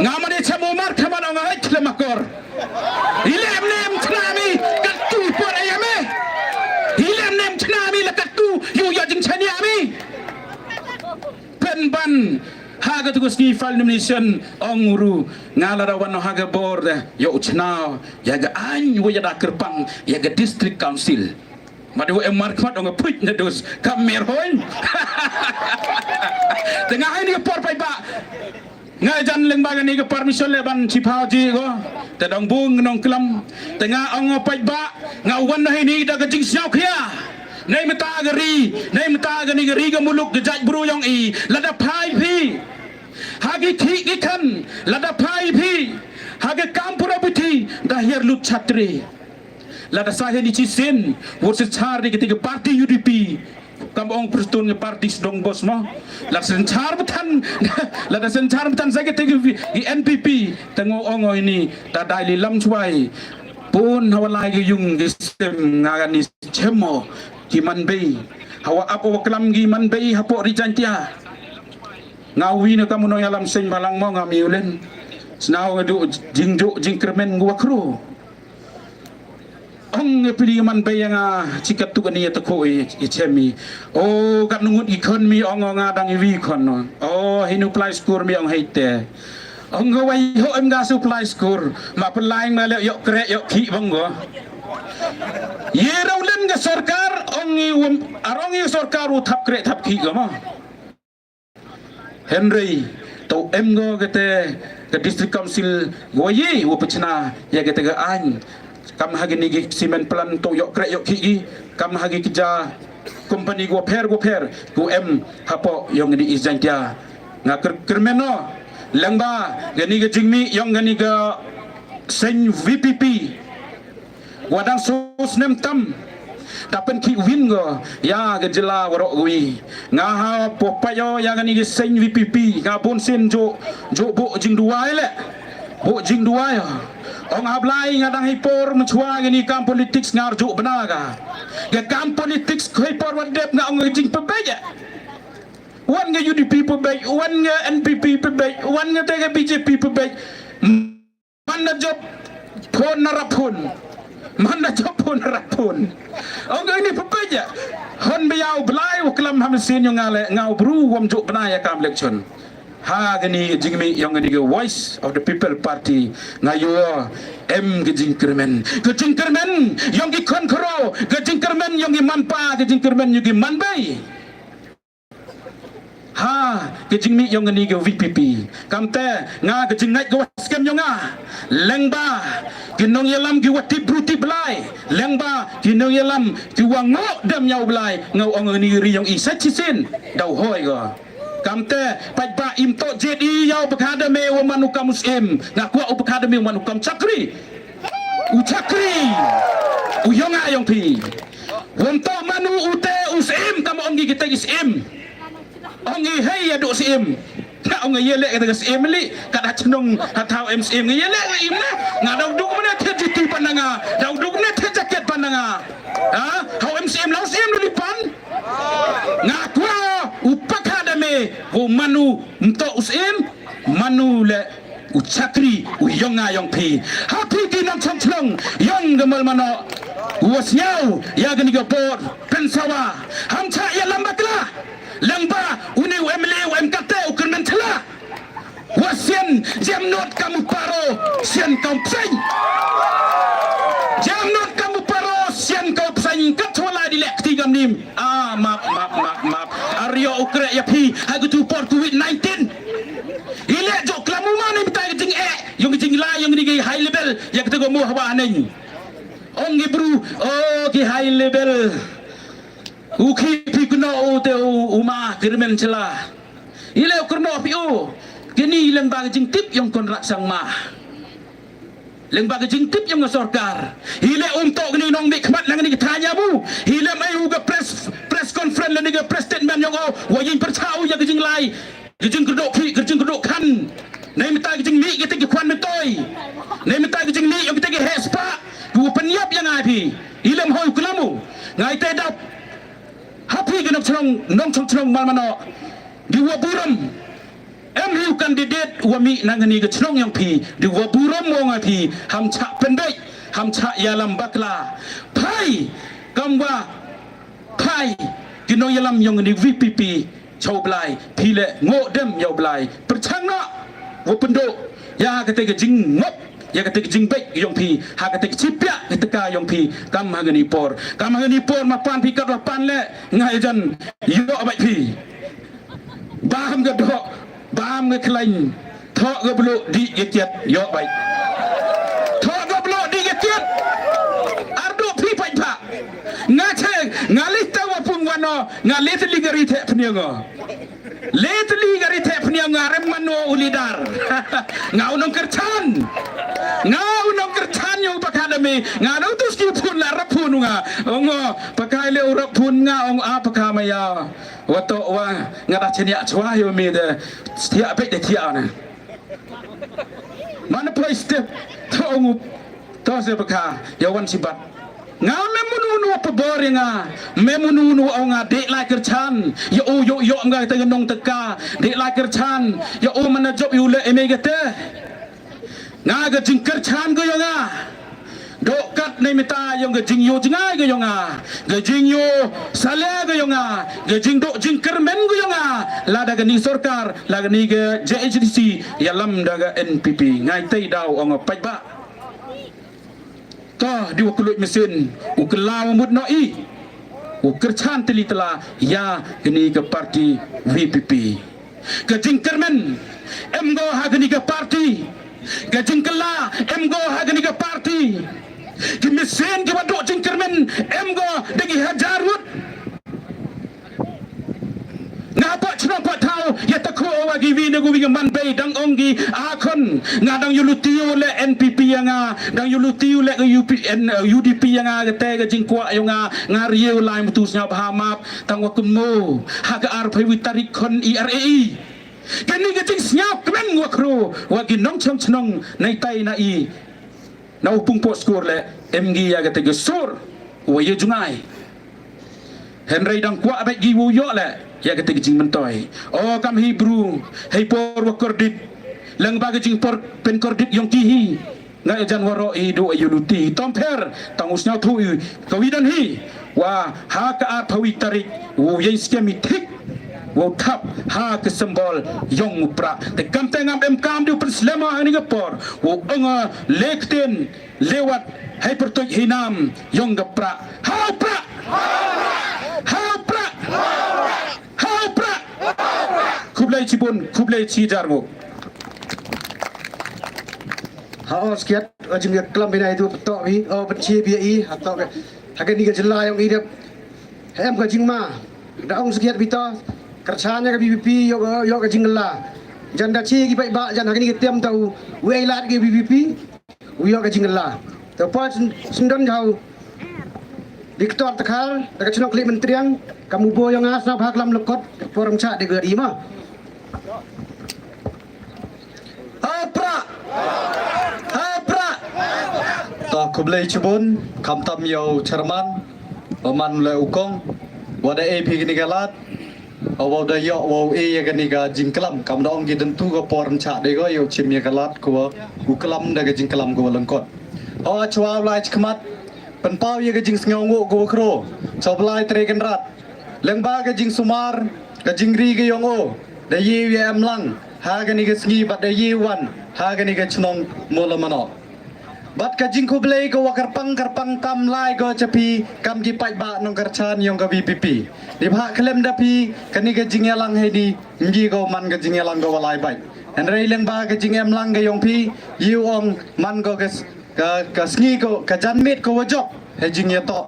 Nga mane chamo mar khaman ong ai khlem akor. Hi le em ne em chna mi katu por ai ame. Hi le em ne em chna mi la katu yu ïa jingchania mi. Pynban ha katu ka sngi file nomination ong ru nga lada wan ha ka bor de ïa u chna ïa ka aiñ wa ïa da kyrpang ïa ka district council. Madu em mar khmat ong a puit na dus ka mer hoin. Te nga hai ni ka por paidbah. Nga jan leng ba nga ni ka permission le ban chiphaw ji ko. Te dong bung nong klam. Te nga ong paidbah nga wan hai ni da ka jingsngewkhia. Nei mata ka ri, nei mata ka ni ka ri ka muluk ka jaitbru yong i, lada phai phi. Ha ki thih ki khan, lada phai phi. Ha ki kam pura bithi, da hiar lut chatre. Lada sa hi ni chi sin, wor se char ni kiti ka party U D P. Kam ong Prestone ngi party sdang bos mo. La synshar bthan, la da synshar bthan sa kite ki, ki N P P, te nga ong oi ni, ta dei li lam chwai. Pun hawa lai ki yung ki sem nga ni chem mo, ki man bei. Hawa ap wa klam ki man bei hapoh ri Jaintia. Nga wi na kam u nongïalam seng balang mo nga miulen. Sna nga du jingjuk jingkyrmen ngwa kru. Ong ngi pili man bei nga chikat tu kani ya takho i, i chemi. O kat nungut i khon mi ong nga dang i wi khon no. O hinu plai skur mi ong heite. Ong nga wai ho em ga su plai skur. Ma pelai ma le yok krek yok ki bang go. Ye rau len ga sorkar ong ngi wam arong ngi sorkar u thap krek thap ki go ma. Hynrei to em go kate ka District Council go ye u pachna ya kate ka ain. Kam ha kini ki cement plant to yok krek yok ki, kam ha ki kja company go pher go pher go em hapoh yong kini East Jaintia. Nga kyrmen no lengba kini ka jingmi yong kini ka seng V P P. Wa dang so snem tam. Da pynkhih win go ya ka jylla waroh wi. Nga ha popayo ya kani ka seng V P P nga bun sin jo jo bo jingduwai le. Bo jingduwai. Ong ha Blai nga dang hi por mchwa kani kam politics ngar jo bna ga. Ka kam politics khoi por wa dep nga ong jingpebej. Wan nga U D P pebej, wan nga N P P pebej, wan nga te ka B J P pebej. Man da jop phone na rap phone. Man da jop phone na rap phone. Ong ini pepeja. Hon bia u Blai u klam ha mesin yong nga le nga u bru wam juk bna ya kam election. Ha kani jingmi yong kani ka Voice of the People Party nga yo em ka jingkyrmen. Ka jingkyrmen yong ki khon khro, ka jingkyrmen yong ki manpa, ka jingkyrmen yong ki manbei. Ha ka jingmih yong kani ka V P P. Kamte nga ka jingngait ka wa skhem yong nga. Lengba ki nongïalam ki wa tip bru tip Blai. Lengba ki nongïalam ki wa ngoh dem ïa u Blai. Nga ong kani ri yong i sa chisin. Daw hoi go. Kamte paidbah im to jet i ïa u bakha da me wa man u kam u syiem. Nga kwah u bakha da me wa man u kam chakri. U chakri u yong nga yong phi. Wam to manu u te u syiem kam ong ngi kita ki syiem. Ong ngi hei ya duk syiem. Nga ong ngi yelek kita ki syiem li kat ha chnong ha thaw em syiem ngi yelek ngi im na. Nga dau duk mana te juti pananga. Dau duk mana te jaket pananga. Ha? Hau em syiem lau syiem duli pan. Nga kwa u pakha da me u manu mto u syiem. Manu le u chakri u yong nga yong phi. Ha phi ki nongchong chnong yong ka mol mano. U was nyau ya kani ka por pensawa. Ham cha ya lamba kla. Lamba uni u M L A u M K T u kyrmen chla. Wa sian jam not kam u paro sian kam pseng. Jam not kam u paro sian kam pseng kat chwala di lek ti kam nim. Ah, map, map, map, map. Ario u krek ya phi ha ka tu por covid nineteen. Ile jok klam u ma ni bita ka jing eh, yong ka jing la, yong ni ka high level, ya ka tu ko mu hawa neng. Ong ki bru, oh ki high level. U ki phi kuno u te u, u ma kyrmen chla. Ile u kyrno phi u. Kini leng ba ka jing tip yong Conrad Sangma. Leng ba ka jingtip yong nga sorkar. Hi le um tok ni nong mih khmat lang ni ka thanya bu. Hi le mai u ka press, press conference le ni ka press statement yong o. Wa yin percha u ya ka jinglai. Ka jingkerdok khi, ka jingkerdok khan. Nei mita ka jingmih kita ki khwan metoi. Nei mita ka jingmih yong kita ki hespa. Ku penyap yang ai phi. Hi le mhoi kelamu. Ngai te dap. Happy ka nong chnong, nong chnong chnong mal mano. Di wa buram. Em hi u candidate wa mih nang ni ka chnong yong phi. Di wa buram wa nga phi. Ham cha pendek. Ham cha yalam bakla. Phai. Kam wa. Phai. Ki nong yalam yong ni V P P. Chau blai. Phi le ngo dem yau blai. Perchang na. Wa pendok. Ya kata ka jing ngop. Ya kata ka jing bek yong phi. Ha kata ka chipia. Kata ka yong phi. Kam ha ni por. Kam ha ni por ma pan phi kat wa pan le. Nga ejan. Yo abai phi. Bam ga dok, bam ga khlain. Thok ga blok di ga kiat, yok bai. Thok ga blok di ga kiat. Ardo phi pai pha. Nga che, nga lih ta wa pung wano, nga lih teli gari te pniang o. Lih teli gari te pniang nga rem mano u lidar. Nga unong kerchan. Nga unong kerchan yo pakadami. Nga no tus ki pun la rap pun nga. Ongo, pakai le urap pun nga, ong a Ka ma ïa wa to wa nga da chniah chwa ïa me de thiah bek de thiah na. Mana poi step to ngu to se baka ïa wan sibat. Nga me munu nu pa bor ïa nga me munu nu au nga de lai kyrchan ïa u ïoh ïoh nga te nong teka de lai kyrchan ïa u mana jop ïa u le eme gate. Nga ka jingkyrchan ka yong nga. Dok kat nei mita yong ka jingyo jngai ka yong nga. Ka jingyo sale ka yong nga. Ka jingdok jingkyrmen ka yong nga. Lada ka ni sorkar, lada ka ni ka J H D C, ïalam da ka N P P. Ngai tei daw ong a paidbah. To di wa kuluit mesin, u kelaw mut no i. U kyrchan teli tela, ïa ka ni ka parti V P P. Ka jingkyrmen em go ha kani ka parti. Ka jingkylla em go ha kani ka parti. Ki mesin ki ba duk jingkyrmen em go da ki hajar ngut. Nga pat chnong pat thaw ïa ta kho wa ki wi ne gu wi man bei dang ong ki a khon nga dang yu lutiu le N P P ïa nga dang yu lutiu le U P N U D P ïa nga ka te ka jingkwah ïa nga nga riu lai mutu sngap ha map. Tang wa kynmo ha ka arphew wei tarik khon E R A E. Kani ka jingsngap kmen wa khru wa ki nongchong chnong nai tai na i. Na u pung po skur le em gi ya kata ka sur wa ye jungai. Henry dang kwah bek gi wu yo le ya kata ka jingmentoi. O kam hi bru hei por wa kordit. Leng ba ka jingpor pen kordit yong ki hi. Nga jan waro i du ayu luti tom pher tang u sngau thu i ka wi don hi wa ha ka ar phawi tarik u yeng skem i thik wa u thap ha ka symbol yong u pra te kam te ngam em kam du pen slema ha ni ka por u ong le ktien lewat hai pertuj hinam yong ka pra ha u pra ha u pra ha u pra. Khublei chibun khublei chi jar nguk. Ha o skiat o jing ya klam bina itu to bi o benchi bi i ha to ha ka ni ka jela yong i dep. Hem ka jingma da ong skiat bito. Kerchanya ka B B P yo yo ka jingla. Jan da chi ki bai ba jan ha ka ni ka tiam tau. Wei lat ki B B P u yo ka jingla. Te pa sendon jau. Victor Tekhar da ka chnong Klik Mentriang kamu bo yong nga sna bha klam lekot. Poram cha de gari ma. Hapra! Hapra! Ta khublei chibun kam tam yow chairman. Paman le ukong wada A P kini galat. Awaw da yoh waw e ya kani ka jingklam kam da ong ki dentu ka por ncha de go yow chim ya kalat ko u klam da ka jingklam ko lengkot. O achwa lai chkmat. Penpaw ya ka jingsngew ngu ko kro. Choblai tre kenrat. Lengba ka jingsumar ka jingri ka yong o da ye ya em lang ha kani ka sngi bat da ye wan ha kani ka chnong mula mano. Bat ka jingkhublei ka wa kyrpang kyrpang tam lai ka chapi kam ki paidbah nongkyrchan yong ka V P P. Di bha khlem da phi kani ka jingyalang hei di ngi ka man ka jingyalang ka wa lai bait. Hynrei leng ba ka jingem lang ka yong phi yu ong man ka ka ka sngi ka ka janmit ka wa jok hei jingyato.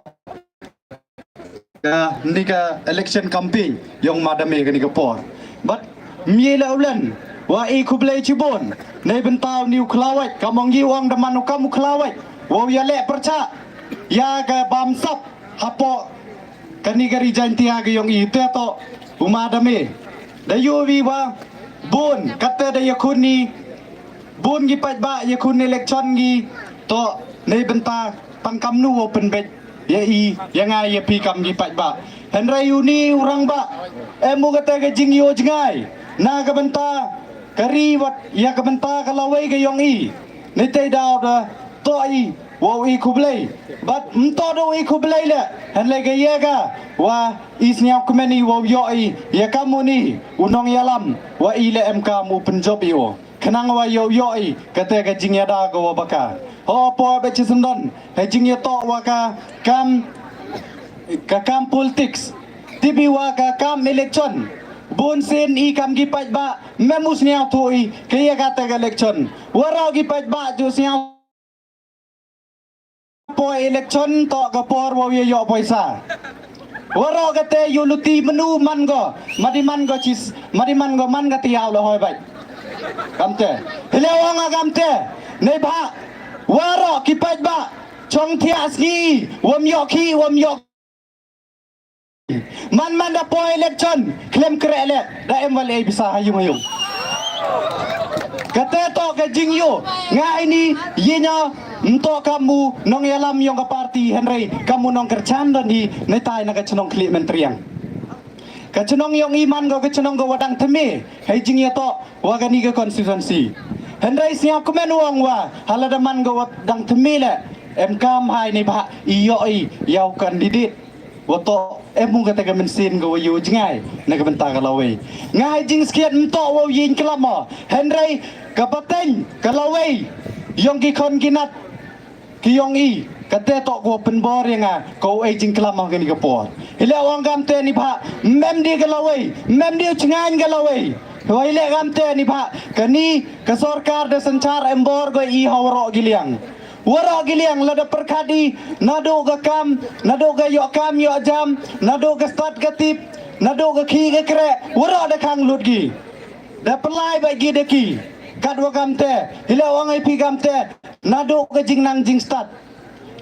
Ka ni ka election campaign yong madam e ka ni ka por. But mi la ulen wa i khublei chibun nei bentaw ni u khlawait ka mong gi wang da man u kam u khlawait wa u ya leh percha ya ka bam sap hapo ka ni ka rijain tia ka yong i te to u madam e da yu wi wa bun kata da ya khun ni bun gi pait ba ya khun election gi to nei benta pan kam nu wo pen bet ya i ya ngai ya pi kam gi pait ba. Henrai u ni u rang ba em u kata ka jing yo jngai na ka benta ka ri wat ya ka benta ka lawei ka yong i. Nei tei daw da to i wow i khublei bat mto do i khublei le henlei ka ya ka wa i sniaw kmen i wow yo i ya kam u ni u nong yalam wa i le em kam u penjop i o. Khnang wa yow yoh i kata ka jingïada ka wa baka. Ho po ba chi sendon ha jingïatoh wa ka kam ka kam politics. Tibi wa ka kam election bun sin i kam gi pait ba mem u sniaw thu i ka ya kata ka election. Warau gi pait ba ju sniaw poi election to ka por wa ya yoh poisa. Waro ka te yu luti menu man go madi man go chis madi man go man ka tiaw lo hoi bai. Kamte hile wanga kamte nei ba waro ki pait ba chong thia sngi wam yoh ki wam yoh Man man da poi election khlem khreh leh da em wal ei pisa ha yung ha yung. Kata toh ka jingïoh nga ini ïa nya mto kamu nongïalam yong ka parti hynrei kamu nongkyrchan don hi netai na ka chnong Khlieh Mentriang. Ka chnong yong i man ko ka chnong ko wa dang thymme hei jingïatoh wa kani ka constituency. Hynrei sngewkmen u ong wa hala da man ko wa dang thymme leh em kam hai ni ba i ïoh i ïa u candidate. Wa toh em u kata ka mynsiem ka wa ïoh jngai na ka bynta ka lawei. Nga hai jingskhiat mto wa u ïing klam mo. Hynrei ka pateng ka lawei yong ki khon ki nat ki yong i kata toh ko pynbor ïa nga ko ei jingklam ha kani ka por. Hi leh ong kam te ni ba mem di ka lawei mem di u jngai ka lawei. Wa hi leh kam te ni ba kani ka sorkar da synchar em bor ko i ha waroh ki liang. Waroh ki liang lada pyrkhat i naduh ka kam naduh ka ïoh kam ïoh jam naduh ka stad ka tip naduh ka khih ka khreh waroh da khang lut ki. Da pynlai ba ki da ki katwa kam te hi leh ong ai phi kam te naduh ka jingnang jingstad.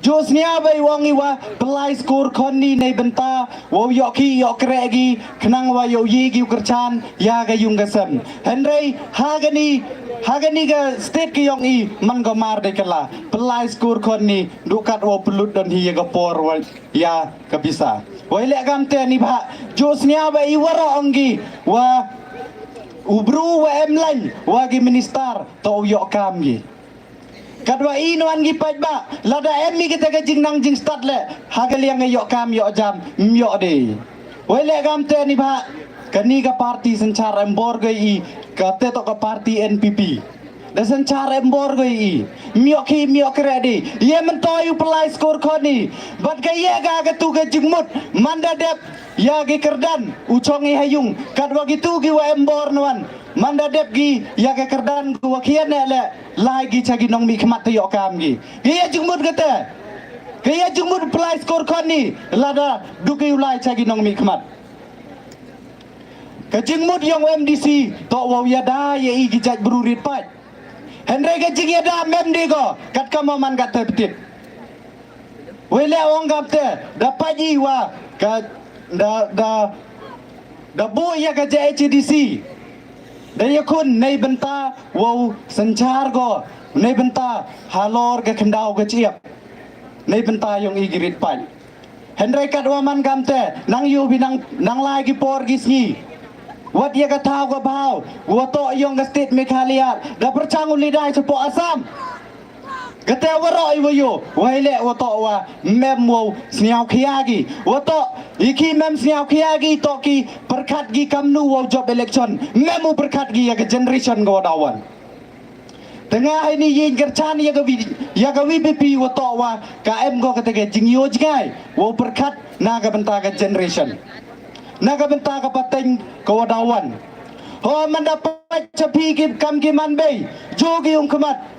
Ju sngewbha i ong i wa pynlai skur khon ni nei bynta wa u ïoh khih ïoh khreh ki khnang wa ïoh ïa ki u kyrchan ïa ka yung ka sem. Hynrei ha kani ha kani ka state ki yong i man ka mar dei kala pynlai skur khon ni du katwa u pynlut don hi ïa ka por wa ïa ka pisa. Wa i leh kam te ni ba ju sngewbha i waroh ong ki wa u bru wa em lain wa ki minister toh u ïoh kam ki. Katwa i nuan ki paidbah lada em i kita ka jingnang jingstad leh ha ka liang ïoh kam ïoh jam ym ïoh de. Wei leh kam te ni ba kani ka parti synchar em bor ko i ka te toh ka parti N P P. Da synchar em bor ko i ym ïoh ki ym ïoh kre de. Ye men to yu pelai skur ko ni. Bat ka ye ka ka tu ka jingmut manda dep ya ki kerdan u chong i hayung katwa ki tu ki wa em bor nuan. Manda dep ki ya ka kerdan ko wa kian ne leh lai ki cha ki nongmihkhmat te ïoh kam ki. Ki ya jingmut kata. Ki ya jingmut pelai skur ko ni lada du ki u lai cha ki nongmihkhmat. Ka jingmut yong M D C toh wa ya da ya i ki jait bru rit pait. Hynrei ka jingïada mem di ko kat ka ma man kat te betit. Wei leh ong kam te da pait i wa ka da da da bu ya ka J H A D C. Da ya kun nei bynta wow synchar ko nei bynta halor ka khyndau ka chiap. Nei bynta yong i ki rit pait. Hynrei katwa man kam te nang yu bi nang nang lai ki por ki sngi. Wat ya ka thaw ka bhaw wa toh yong ka state Meghalaya da perchang u lidai chapo Assam. Kata waroh i wa yu wei leh wa toh wa mem wow sniaw khia ki wa toh i ki mem sniaw khia ki toh ki perkhat ki kamnu wow job election mem u perkhat ki ya ka generation ko dawan. Tengah ini yin kerchan ya ka V ya ka V P P wa toh wa ka em ko kata ka jingyo jngai wow perkhat na ka bynta ka generation na ka bynta ka pateng ko dawan. Ho manda pait chapi ki kam ki man bei jo ki ung khmat.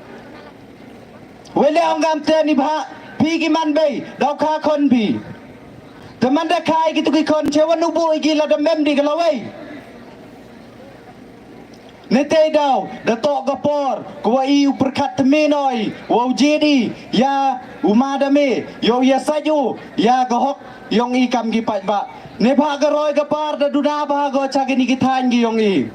Wei leh ong kam te ni bha phi ki man bei dau kha khon phi. Te manda khai ki tu ki khon che wa nu bu i ki la da mem di ka la wei. Ne te dau da toh ka por ko wa i u perkhat te me noi wa u je di ya u ma da me yo ya sa ju ya ka hok yong i kam ki pait ba. Ne bha ka roi ka par da du da bha ko cha ki ni ki than ki yong i.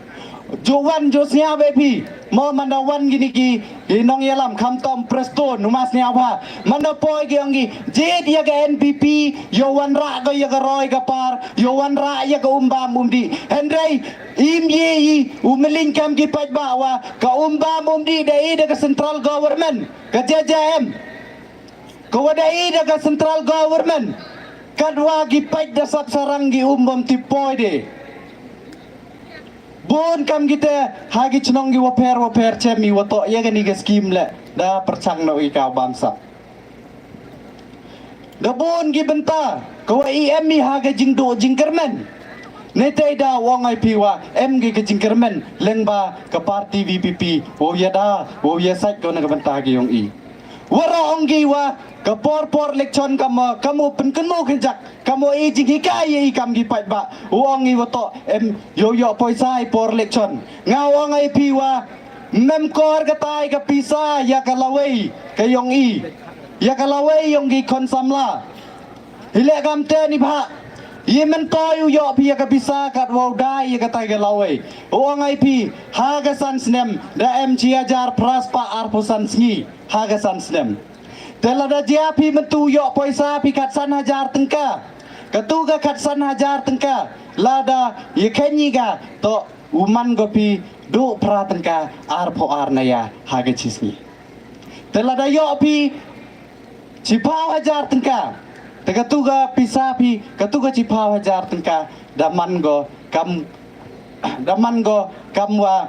Jo wan jo snia be phi mo manda wan ki ni ki i nong ya lam kham tom presto nu ma snia bha manda poi ki yong i je di ya ka N P P yo wan ra ko ya ka roi ka par yo wan ra ya ka um bam um di. Hynrei im ye i u meling kam ki pait ba wa ka um bam um di da i da ka central government ka J J M. Ka wa da i da ka central government katwa ki pait da sap sarang ki um bam ti poi de. Bun kam ki te ha ki chnong ki wa pher wa pher chem i wa toh ya ka ni ka scheme le da perchang no i ka bam sap. Da bun ki bynta ka wa i em i ha ka jingdu jingkermen. Ne te da wong ai phi wa em ki ka jingkermen leng ba ka parti V P P wa ya da wa ya sait ko na ka bynta ki yong i. Wara ong ki wa ka por por election ka mo ka mo pynkynmo kynjak ka mo i jinghikai i kam ki pait ba u ong i wa toh em yo yo poisa i por election. Nga ong ai phi wa mem kor ka tai ka pisa ya ka lawei ka yong i ya ka lawei yong ki khon samla. Hi leh kam te ni bha Ïa myntoi u ïoh phi ïa ka pisa kat wa u dai ïa katai ka lawei. U ong ai phi ha ka san snem da em chi hajar phra spah arphew san sngi ha ka san snem. Te lada jia phi mynta u ïoh poisa phi kat san hajar tyngka. Katu ka kat san hajar tyngka lada ïa khein ïa ka to u man ko phi du phra tyngka arphew ar na ïa ha ka chi sngi. Te lada ïoh phi chiphaw hajar tyngka. Te katu ka pisa phi, katu ka chiphaw hajar tyngka da man go kam, da man go kam wa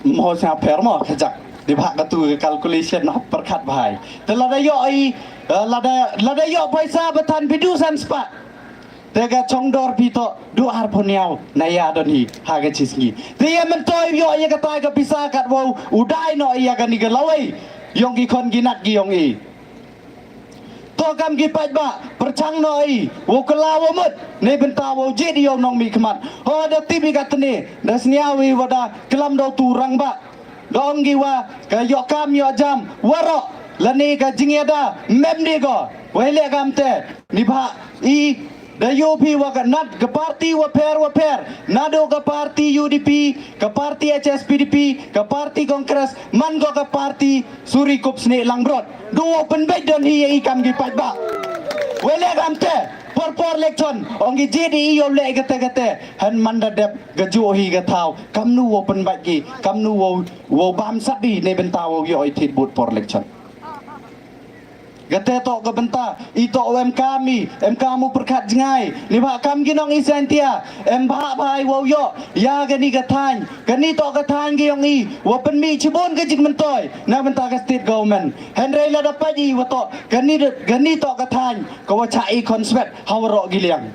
mo sa per mo kajak. Di ba katu ka calculation ha pyrkhat bhai. Te lada ïoh i, eh, lada, lada ïoh poisa ba than phi du san spah. Te ka chong dor phi to du arphew hynñiew na ïa don hi ha ka chi sngi. Te ïa myntoi ïoh ïa katai ka pisa kat wa u dai noh ïa kani ka lawei. Ïong ki khon ki nat ki ïong i. To kam ki paidbah pyrchang noh i wa u kylla wa mut. Neibynta wa u jied ïa u nongmihkhmat. Ho da tip i katne da sniaw i wa da klam da utu u rangbah. Da ong ki wa ka ïoh kam ïoh jam waroh lane ka jingïada mem di ko. Wei leh kam te ni bha i da ïoh phi wa ka nat ka parti wa pher wa pher. Naduh ka parti U D P, ka parti H S P D P, ka parti Congress, man ko ka parti suri kup snieh langbrot. Du wa pynbeit don hi ïa i kam ki paidbah. Wei leh kam te por por election ong ki jied i ïoh leh kate kate. Han man da dep ka juh hi ka thaw, kamnu wa pynbeit ki, kamnu wa, wa bam sat i neibynta wa ïoh i thied vote por election. Kate to ka bynta i to wa em kam i, em kam u pyrkhat jngai. Ni ba kam ki nong i Jaintia em ba ba i wa ïoh ïa kani ka thaiñ, kani to ka thaiñ ki ïong i wa pynmih chibun ka jingmyntoi na bynta ka state government. Hynrei lada peit i wa to kani, kani to ka thaiñ ka wa chah i khonswet ha waroh ki liang.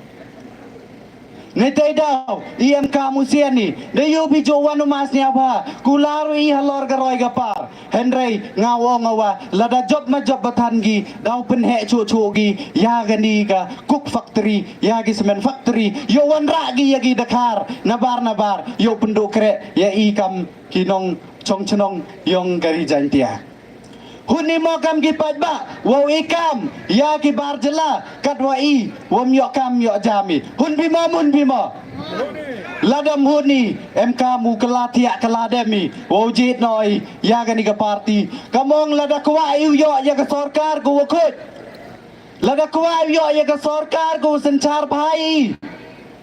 Ngi te daw i em kam u sian i da ïoh phi juh wan u mas nia bha kular i halor ka roi ka par. Hynrei nga ong wa lada jop ma jop ba than ki daw pynheh chuh chuh ki ïa kani ka coke factory, ïa ki cement factory, ïoh wanrah ki ïa ki dakhar nabar nabar, ïoh pynduh kreh ïa i kam ki nongchong chnong ïong ka ri Jaintia. Hun i mo kam ki paidbah wa u i kam ïa ki bar jylla kat wa i wa ym ïoh kam ïoh jam i. Hun phi mo, hun phi mo. Lada ym hun i em kam u kylla thiah kylla dem i wa u jied noh i ïa kani ka parti. Kam ong lada kwah i u ïoh ïa ka sorkar ka wa khuid. Lada kwah i u ïoh ïa ka sorkar ka wa synshar bha i.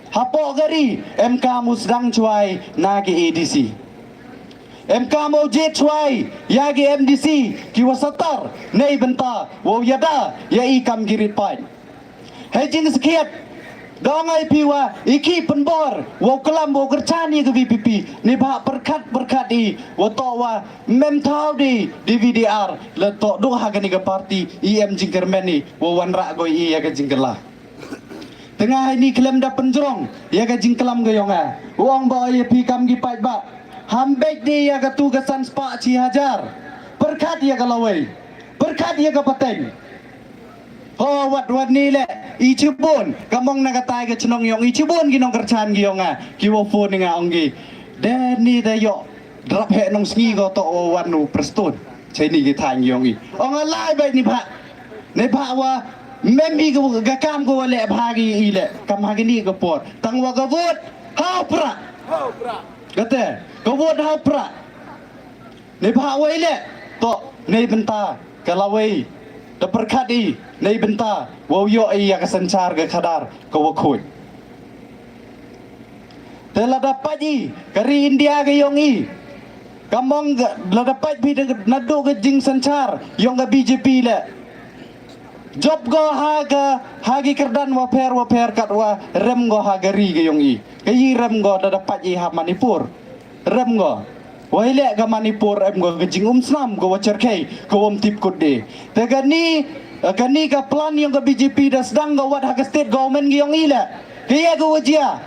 Hapoh ka ri em kam u sdang chwa i na ki A D C. Em kam u jied chwa i ïa ki M D C ki wa satar neibynta wa u ïada ïa i kam ki rit paid. Hei jingsakhiat da ong ai phi wa i ki pynbor wa u klam wa u kyrchan ïa ka V P P. Ni ba pyrkhat pyrkhat i wa to wa mem thaw di D V D R la to duh ha kani ka parti i em jingkyrmen i wa wanrah ko i ïa ka jingkylla. Te nga hei ni khlem da pynjrong ïa ka jingklam ka ïong nga. U ong ba ïa phi kam ki paidbah. Ham beit di ïa katu ka san spah chi hajar. Pyrkhat ïa ka lawei. Pyrkhat ïa ka pateng. Ho wat wat ni leh i chibun kam ong na katai ka chnong ïong i chibun ki nongkyrchan ki ïong nga ki wa phone nga ong ki. De ni da ïoh drap heh nong sngi ko to wa wan u Prestone. Chai ni ki thaiñ ïong i. Ong a lai beit ni bha. Ni bha wa mem i ka kam ko wa leh bha ki i leh kam ha ki ni ka por. Tang wa ka vote ha u prah. Kate ka vote ha u prah. Ni bha wa i leh to neibynta ka lawei. Da pyrkhat i neibynta wa u ïoh i ïa ka synshar ka khadar ka wa khuid. Te lada peit i ka ri India ka ïong i. Kam ong lada peit phi naduh ka jingsynshar ïong ka B J P leh. Jop ko ha ka ha ki kyrdan wa pher wa pher kat wa rem ko ha ka ri ka ïong i. Ka i rem ko lada peit i ha Manipur. Rem ko. Wei leh ka Manipur em ko ka jingum snam ko wa cherkhei ko wa ym tip kut de. Te kani, kani ka plan ïong ka B J P da sdang ko wat ha ka state government ki ïong i leh. Ka ïa ka wa jia.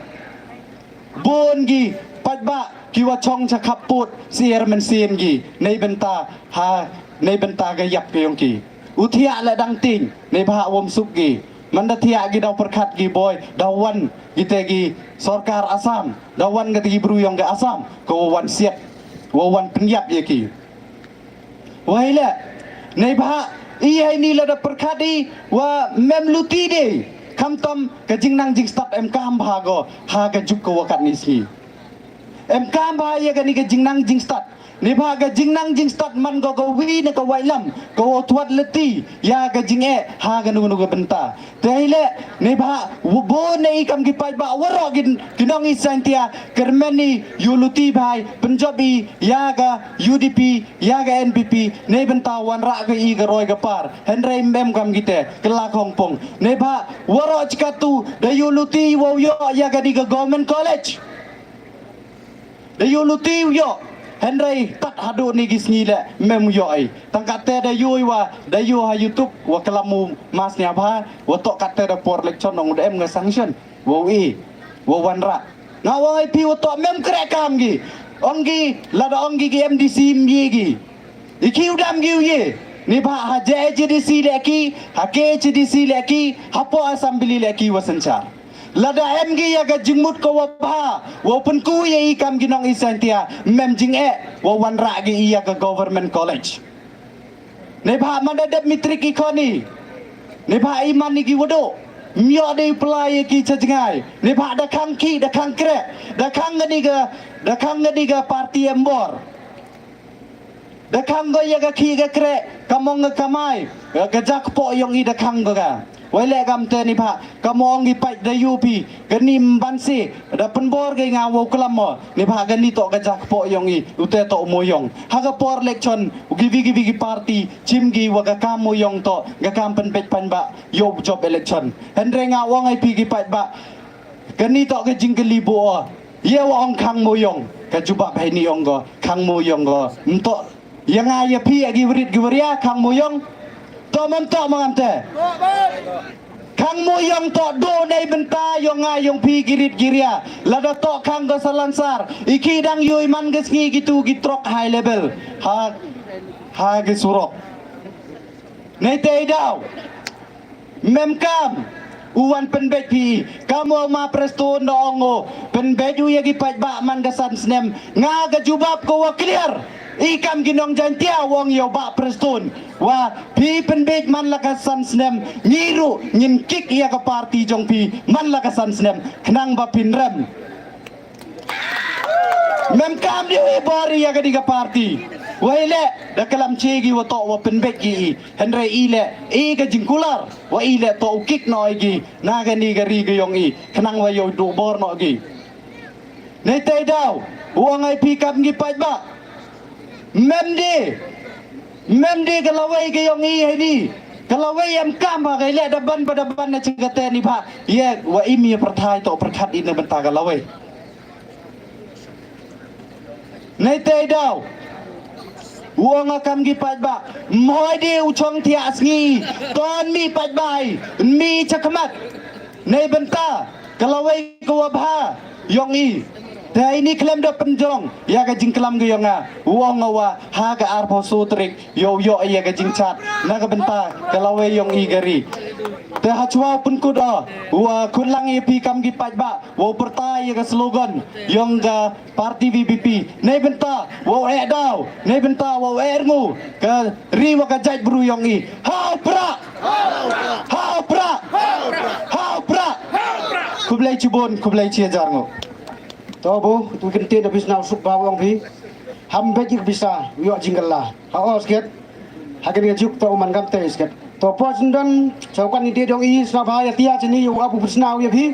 Bun ki paidbah ki wa chong cha khap put sier mynsiem ki neibynta ha neibynta ka ïap ka ïong ki. U thiah la dang ting neibha wa ym suk ki. Man da thiah ki daw pyrkhat ki boi daw wan ki te ki sorkar Assam daw wan ka te ki bru ïong ka Assam ka wa wan siat wa wan pynïap ïa ki. Wei leh neibha I haini lada pyrkhat i wa mem luti de. Khamtam ka jingnang jingstad em kam bha go ha ka juk ka wakat ni sngi. Em kam bha ïa kani ka jingnang jingstad. Ni bha ka jingnang jingstad man go ka wi na ka wailam ka wa tuat leti ïa ka jingeh ha ka nunu ka bynta. Te ile ni bha bo ne i kam ki paidbah waroh ki nong i Saintia kyrmen i yu luti bha i pynjop i ïa ka U D P ïa ka N P P ne bynta wanrah ka i ka roi ka par. Hynrei mem kam kite ka la khongpong ne bha waroh chikatu da yu luti wow ïoh ïa ka di ka government college. Da yu luti u ïoh hynrei tat haduh ni ki sngi le mem u ïoh i tang kate da yu i wa da yu ha YouTube wa klam u mas nia bha wa tok kate da por election ong da em nga sanction. Wow i wow wanrah. Nga ong ai pi wa tok mem kre kam gi ong gi lada ong gi ki M D C mye gi. I ki u dam gi u ye ni bha ha J H D C le ki ha K H D C le ki ha po assembly le ki wa sanchar. Lada em gi ïa ka jingmut ka wa bha wa pynku ïa i kam gi nong i Saintia mem jingeh wa wanrah gi i ïa ka government college. Ne bha man da dep mitrik i khoni ne bha i man i gi wado myo de pla ïa ki cha jngai ne bha da khang ki da khang kre da khang ga ni ga da khang ga ni ga party embor. Da khang go ïa ka khih ka kreh ka mong ka kamai ka jak poh yong i da khang go ka. Wai leh kam te ni bha ka mong i pait da yu pi ka ni mban si da pynbor ka nga wow klam mo ni bha ka ni toh ka jak poh yong i u te toh mo yong ha ka por election u ki vi ki vi ki party chim gi wa ka kam mo yong toh ka kam pynbeit pan ba yow job election. Hynrei nga wang ai pi ki pait ba Kani toh ka jingkylli buh o. Ïa wa ong khang mo yong ka jubab hai ni ong ko khang mo yong ko. Mto ïa nga ïa phi agi writ gi wria khang mo yong. To mem to mangam te. Khang mo yong to do nei bynta yong nga yong phi girit giria. Lada to khang ko salansar iki dang yui man ga sngi gitu gi trok high level ha ha gi surok. Nei te i daw. Mem kam u wan pynbeit phi kam u ma Prestone da ong u pynbeit u ïa ki paidbah man ka san snem. Nga ka jubab ko wa clear i kam ki nong Jaintia wa ong ïa u bah Prestone wa phi pynbeit man la ka san snem ngi ruh ngin kik ïa ka party jong phi man la ka san snem khnang ba phin rem. Mem kam dei u i bor ïa ka dei ka party. Wa i leh da kalam che gi wa toh wa pynbeit gi i. Hynrei i leh i ka jingkular wa i leh toh u kik noh i gi na ka ni ka ri ka yong i khnang wa ïoh du bor noh gi. Nei tei daw u ong ai phi kam gi paidbah. Mem dei mem dei ka lawei ka yong i hai ni. Ka lawei em kam ba ka i leh da ban ba da ban na chi ka te ni ba. Ye wa i mi pyrthai toh pyrkhat i na bynta ka lawei. Nei tei daw u ong a kam gi paidbah. Mhoi de u chong thiah sngi ton mi paidbah i mi chakmat. Nei bynta ka lawei ka wa bha yong i. Te ai ni klem da pynjong ïa ka jingklam ka yong a u ong a wa ha ka arphew so trik. Ïoh ïoh ïa ka jingchat na ka bynta ka lawei yong i ka ri. Te ha chwa u pynkut o u a kut lang ïa phi kam ki paidbah wow pyrta ïa ka slogan yong ka party V P P. Nei bynta wow eh daw nei bynta wow eh rngu ka ri wa ka jait bru yong i. Hau pra hau pra hau pra. Khublei chibun khublei chi hajar ngu. To bu tu kynti da bisna u suk ba wong phi. Ham bej ik bisa u ïoh jingkylla. Ha o sket ha kane ka juk to u man kam te sket. To po jin don chau kan ni de dong i sna ba ya tia chini u apu sna u ya phi.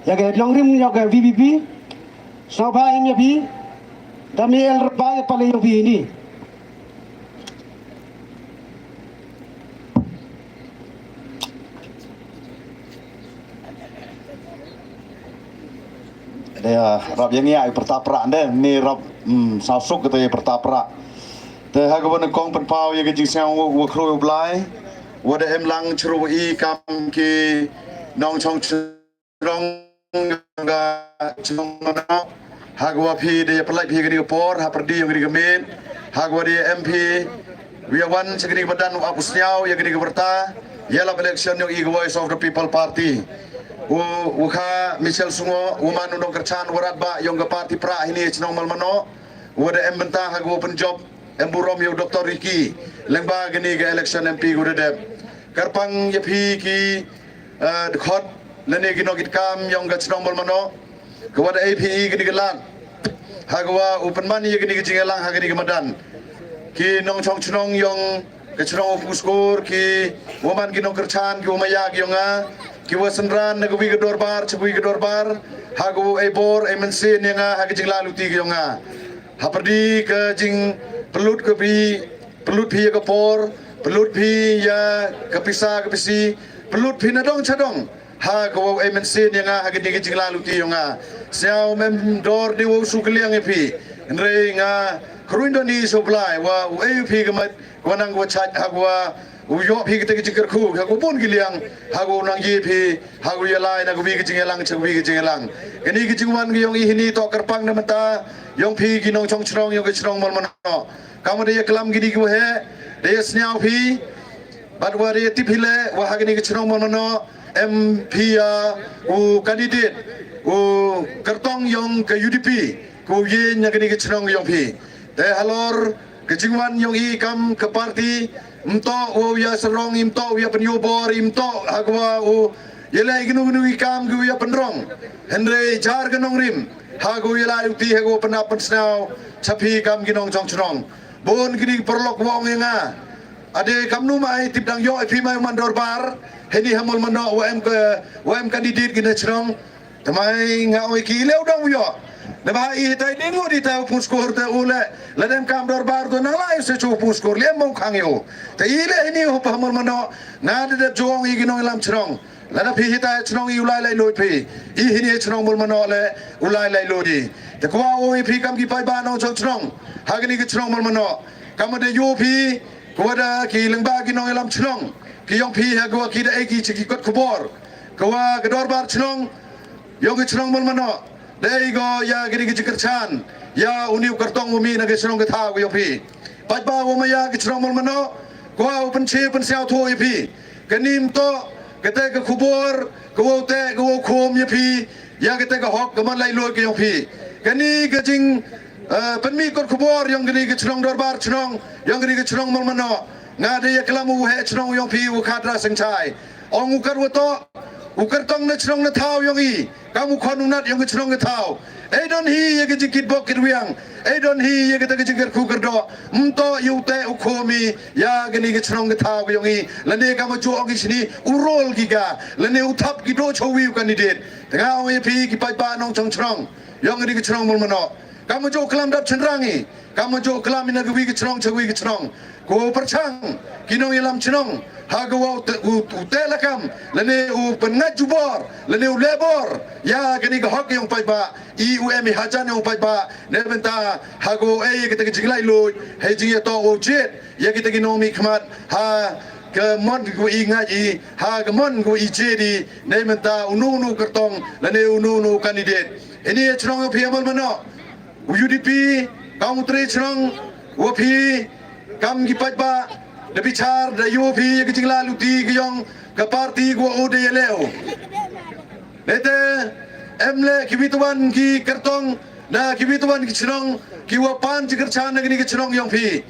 Ya ke long rim ya ke V P P. Sna ba im ya phi. Dami el ba ya pale ya phi ni. Dei rap ïa ngi ai pyrta pra de ni rap sa suk kata ïa pyrta pra. Te ha ka ban kong pynpaw ïa ka jingsngew wa khru u Blai wa da em lang chru i kam ki nong chong chnong ka chnong na ha ka wa phi de pynlait phi ka ni ka por ha pyrdi ïa ka ni ka miet ha ka wa de em phi. Wi wan sa ka ni ka madan wa pu sniaw ïa ka ni ka pyrta ïa la election ïa i ka Voice of the People Party. U u kha Michel Sungo u man u nong kyrchan wa rat ba ïa ka party pra hini chnong Malmano. Wa da em bynta ha ka wa pynjop em burom ïa u Doctor Ricky lyngba kane ka election M P ka u da dep. Kyrpang ïa phi ki, eh, dkhot lane ki nongkitkam ïong ka chnong Mawlmanoh, ka wa da ai phi kane ka lad ha ka wa u pynman ïa kane ka jingïalang ha kane ka madan. Ki nongchong chnong ïong ka chnong u Pungskur, ki wa man ki nongkyrchan, ki wa maya ki ïong nga, ki wa synran na ka wi ka dorbar cha ka wi ka dorbar, ha ka wa ai bor ai mynsiem ïa nga ha ka jinglaluti ka ïong nga. Ha pyrdi ka jingpynlut ka phi, pynlut phi ïa ka por, pynlut phi ïa ka pisa ka pisi, pynlut phi na dong cha dong ha ka wa ai mynsiem ïa nga ha kane ka jinglaluti ïong nga. Sñiaw mem dor de wa u shu kylliang ïa phi. Hynrei nga kyrduh ïa u Blai wa u ai phi ka mat ka wa nang ka wa chait ha ka wa u ïoh phi kata ka jingkyrkhu ha ka bun ki liang, ha ka wa u nang ïa phi ha ka wa u ïalai na ka wi ka jingïalang cha ka wi ka jingïalang. Kane ka jingwan ka ïong i hini toh kyrpang na mynta ïong phi ki nongchong chnong ïong ka chnong Mawlmanoh. Kam wa da ïaklam kine ki wa heh, da ïasñiaw phi bad wa da ïatip phi leh wa ha kane ka chnong Mawlmanoh em phi ïa u candidate u kyrtong ïong ka U D P, ka u ïeng na kane ka chnong ïong phi. Te halor ka jingwan ïong i kam ka party, ym toh u ïa sarong, ym toh u ïa pynïoh bor, ym toh ha ka wa u ïa leh kino kino ki kam ki u ïa pynrong. Hynrei jar ka nongrim ha ka u ïa leh u ti ha ka u pynap pynsñiaw cha phi kam ki nongchong chnong. Bun kine ki paralok wa ong ïa nga, ade kam nu mai tip dang ïoh i phi mai u man dorbar hini ha Mawlmanoh wa em ka, wa em candidate kine chnong. Te mai nga ong i ki leh u dang u ïoh. Naba i tai ding u di tai u Pungskur te u leh, la dem kam dorbar to nang lai se chu u Pungskur leh mo khang ïoh. Te i leh hini u pa ha Mawlmanoh, nga da dep jong i ki nongïalam chnong. Lada phi hitai chnong i u lai lai loi phi. I hini chnong Mawlmanoh leh u lai lai loi di. Te ka wa ong i phi kam ki paidbah nongchong chnong ha kane ka chnong Mawlmanoh. Kam wa da ïoh phi ka wa da ki lyngba ki nongïalam chnong ki ïong phi ha ka wa ki da ai ki cha ki kot khubor. Ka wa ka dorbar chnong ïong ka chnong Mawlmanoh da ai ko ïa kane ka jingkyrchan ïa u ni u kyrtong u mi na ka chnong ka thaw ka ïong phi. Paidbah wa maya ka chnong Mawlmanoh, ka wa u pynche pynsñiawthuh ïa phi. Kane ym toh kata ka khubor ka wa u teh ka wa u khum ïa phi ïa kata ka hok ka man lai loi ka ïong phi. Kane ka jing, eh, pynmih kot khubor ïong kane ka chnong dorbar chnong ïong kane ka chnong Mawlmanoh. Nga da ïaklam u heh chnong ïong phi u Khadra Sengchai. Ong u kat wa toh u kyrtong na chnong na thaw ïong i, kam u khon u nat ïong ka chnong ka thaw. Ei don hi ïa ka jingkit bok kit wiang, ei don hi ïa kata ka jingkyrkhu kyrdoh. Ym toh ïa u teh u khum i ïa kane ka chnong ka thaw ïong i. Lane kam u ju ong i sini u rol ki ka, lane u thap ki do chawi u candidate. Te nga ong ïa phi ki paidbah nongchong chnong ïong kane ka chnong Mawlmanoh, kam u ju klam dap chynrang i, kam u ju klam i na ka wi ka chnong cha ka wi ka chnong. Ka wa u pyrchang ki nongïalam chnong ha ka wa u te-, u, u teh lakam lane u pynngat jubor lane u leh bor ïa kane ka hok ïong paidbah. I u em i hajan ïong paidbah na bynta ha ka wa u ai kata ka jinglai loi, ha jingïatoh wa u jied ïa kita ki nongmihkhmat ha ka mon ka wa i ngait i, ha ka mon ka wa i jied i na bynta u nu u nu u kyrtong lane u nu u nu u candidate. Hini ïa chnong ïong phi ha Mawlmanoh, u U D P kam u tre chnong wa phi kam ki paidbah da bichar da ïoh phi ïa ka jinglaluti ka ïong ka party ka wa u da ïa leh u. Nete em leh ki wi tawan ki kyrtong na ki wi tawan ki chnong ki wa pan jingkyrchan na kini ki chnong ïong phi.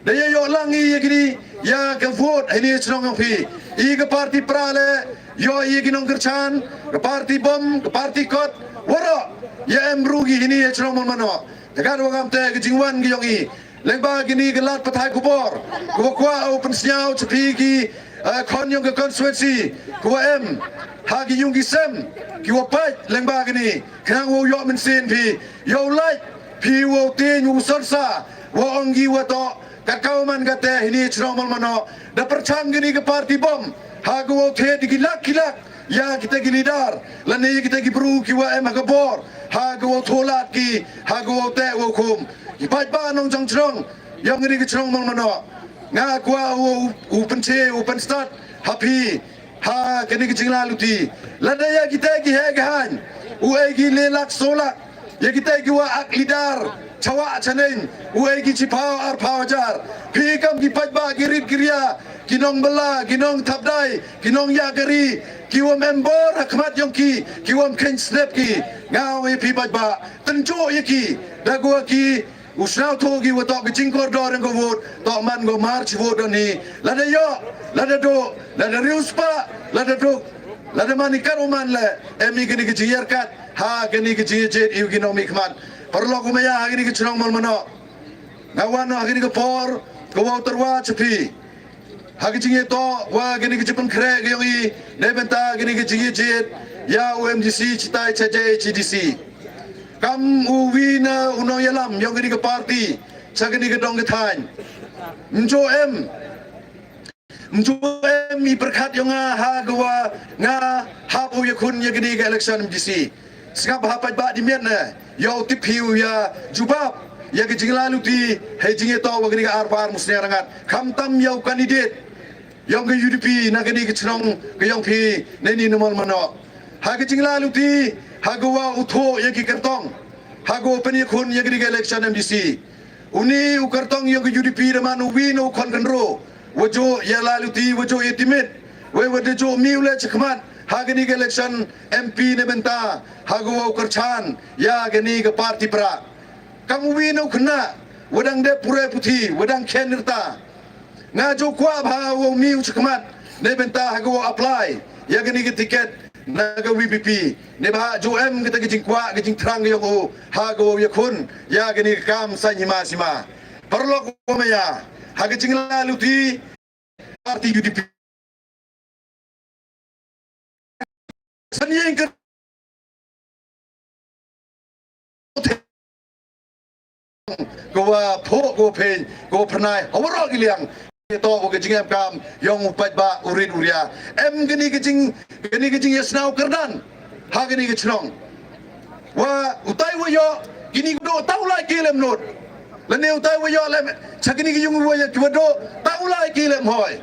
Da ïa ïoh lang i ïa kini ïa ka vote hini ïa chnong ïong phi. I ka party pra leh ïoh i ïa ki nongkyrchan, ka party bom, ka party kot, waroh ïa em ruh ki hini ïa chnong Mawlmanoh. Te ka dei wa ngam te ka jingwan ki ïong i. Lyngba kini ki lad pathai khubor, ka wa kwah u pynsñiaw cha phi ki, eh, khon ïong ka constituency, ka wa em ha ki ïung ki sem, ki wa pait lyngba kini, khnang wa u ïoh mynsiem phi, ïoh u lait phi wa u tieng u sorsa, wa ong ki wa toh kat ka wa man kate hini chnong Mawlmanoh, da pyrchang kini ka party bom ha ka wa u thied ki lak ki lak ïa kita ki leader lane ïa kita ki bru ki wa em ha ka bor, ha ka wa u tholat ki, ha ka wa u teh wa u khum. Ki paidbah nongchong chnong ïong kini ki chnong Mawlmanoh, nga kwah u, u, u pynche u pynstad ha phi ha kini ki jinglaluti. Lada ïa kita ki heh ki haiñ u ai ki le lak so lak, ïa kita ki wa ak leader chawah chaneng u ai ki chiphaw arphaw hajar. Phi kam ki paidbah ki rit ki ria, ki nongbylla, ki nongthapdai, ki nongïakari, ki wa em bor ha khmat ïong ki, ki wa em kheiñ snep ki. Nga ong ïa phi paidbah, tynjuh ïa ki da ka wa ki U sngewthuh ki wa toh ka jingkordor ïa ka vote, toh man ko march vote don hi. Lada ïoh, lada duh, lada riewspah, lada duh, lada man i kat u man leh, em i kane ka jingïarkat ha kane ka jingïajied ïa ki nongmihkhmat. Paralok u maya ha kane ka chnong Mawlamanoh, nga wan ha kane ka por ka wow tyrwa cha phi ha ka jingïatoh wa kane ka jingpynkhreh ka yong i na bynta kane ka jingïajied ïa u MDC chitai cha JHADC. Kam u wi na u nongïalam yong kane ka party cha kane ka dong ka thaiñ, mjo em, mjo em i pyrkhat yong nga ha ka wa nga hap u ïakhun ïa kane ka election MDC. Sngap ha paidbah di miet ne, ïa u tip hi u ïa jubab ïa ka jinglai luti hei jingïatoh wa kane ka arpar musnia rangat, khamtam ïa u candidate yong ka UDP na kane ka chnong ka yong phi na ini na Mawlamanoh. Ha ka jinglai luti, ha ka wa u thoh ïa ki kyrtong ha ka wa pynïakhun ïa kane ka election MDC. Uni u kyrtong yong ka UDP da man u wi na u khon kynro wa ju ïa lai luti, wa ju ïa timit, wei wa da ju mi u leh chakhmat ha kane ka election MP na bynta ha ka wa u kyrchan ïa kane ka party pra. Kam u wi na u khynnah wa dang dep pule puthi, wa dang khen rta. Nga ju kwah bha wow mi u chakhmat na bynta ha ka wow apply ïa kane ka ticket na ka VPP. Ne bha ju em kata ka jingkwah ka jingthrang yong u ha ka wow ïakhun ïa kane ka kam saiñ hima sima. Paralok wa maya, ha ka jinglai luti party UDP. San ïing ka, ka wa phuh, ka wa phein, ka wa phyrnai ha waroh ki liang. Ïa toh wa ka jingïakam yong u paidbah u rit u ria. Em kane ka jing, kane ka jingïasngew kyrdan ha kane ka chnong. Wa utai wa ïoh kine ki wa duh tang u lai ki lem nud. Lane utai wa ïoh lem cha kine ki yung wa ïa ki wa duh tang u lai ki lem hoi.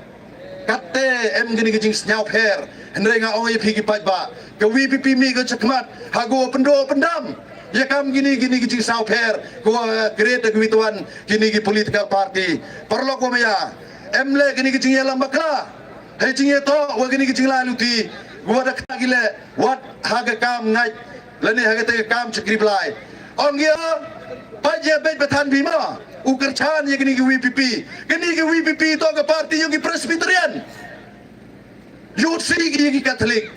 Katte em kine ki jingsngew pher. Hynrei nga ong ïa phi ki paidbah, ka VPP mih ka chakhmat ha ka wa pynduh pyndam ïa kam kine, kine ki jingsngew pher ka wa create da ka wi tawan kine ki political party. Paralok wa maya, em leh kine ki jingïalam bakla hei jingïatoh wa kine ki jinglai luti ka wa da kata ki leh wat ha ka kam ngait lane ha kata ka kam chakri blai. Ong ïa, pait ïa beit ba than bima u kyrchan ïa kine ki VPP. Kine ki VPP toh ka party yong ki Presbyterian. Ïoh sih ki ïa ki Catholic.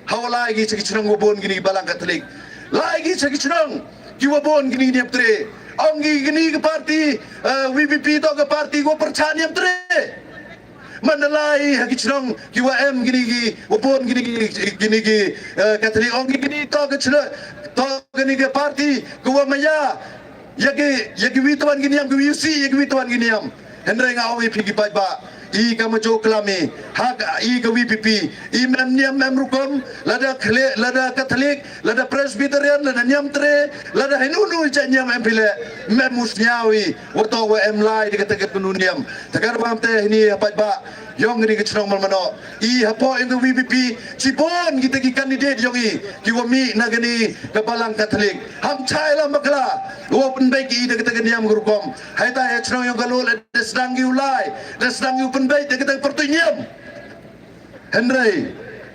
Hawa lai ki cha ki chnong wa bun kine ki balang Catholic. Lai ki cha ki chnong ki wa bun kine ki niam tre. Ong ki kine ki party, eh, VPP toh ka party wa pyrchan niam tre. Mandalay ha ki chnong ki wa em kine ki wa bun kine ki, kine ki, eh, Catholic, ong ki kine toh ka chnong, toh kine ki party ki wa maya ïa ki, ïa ki wi tawan ki niam, ki wi u sih ïa ki wi tawan ki niam. Hynrei nga ong ïa phi ki paidbah, i ka ma jok klam i ha ka, i ka VPP i mem niam mem rukom, lada khle, lada Catholic, lada Presbyterian, lada niam tre, lada hynnu hynnu i jait niam em phi leh, mem u sngew i wa toh wa em lai da kata ka tnu niam. Te ka rukom te hini ha paidbah yong kane ka chnong Mawlamanoh, i hapoh yong ka VPP chibun kita ki candidate yong i ki wa mih na kane ka balang Catholic. Ham chai lam bakla wa pynbeit i da kata ka niam ka rukom. Haitai ha chnong yong ka Lud da sdang ki u lai, da sdang ki u pynbeit da kata ka pyrtuit niam. Hynrei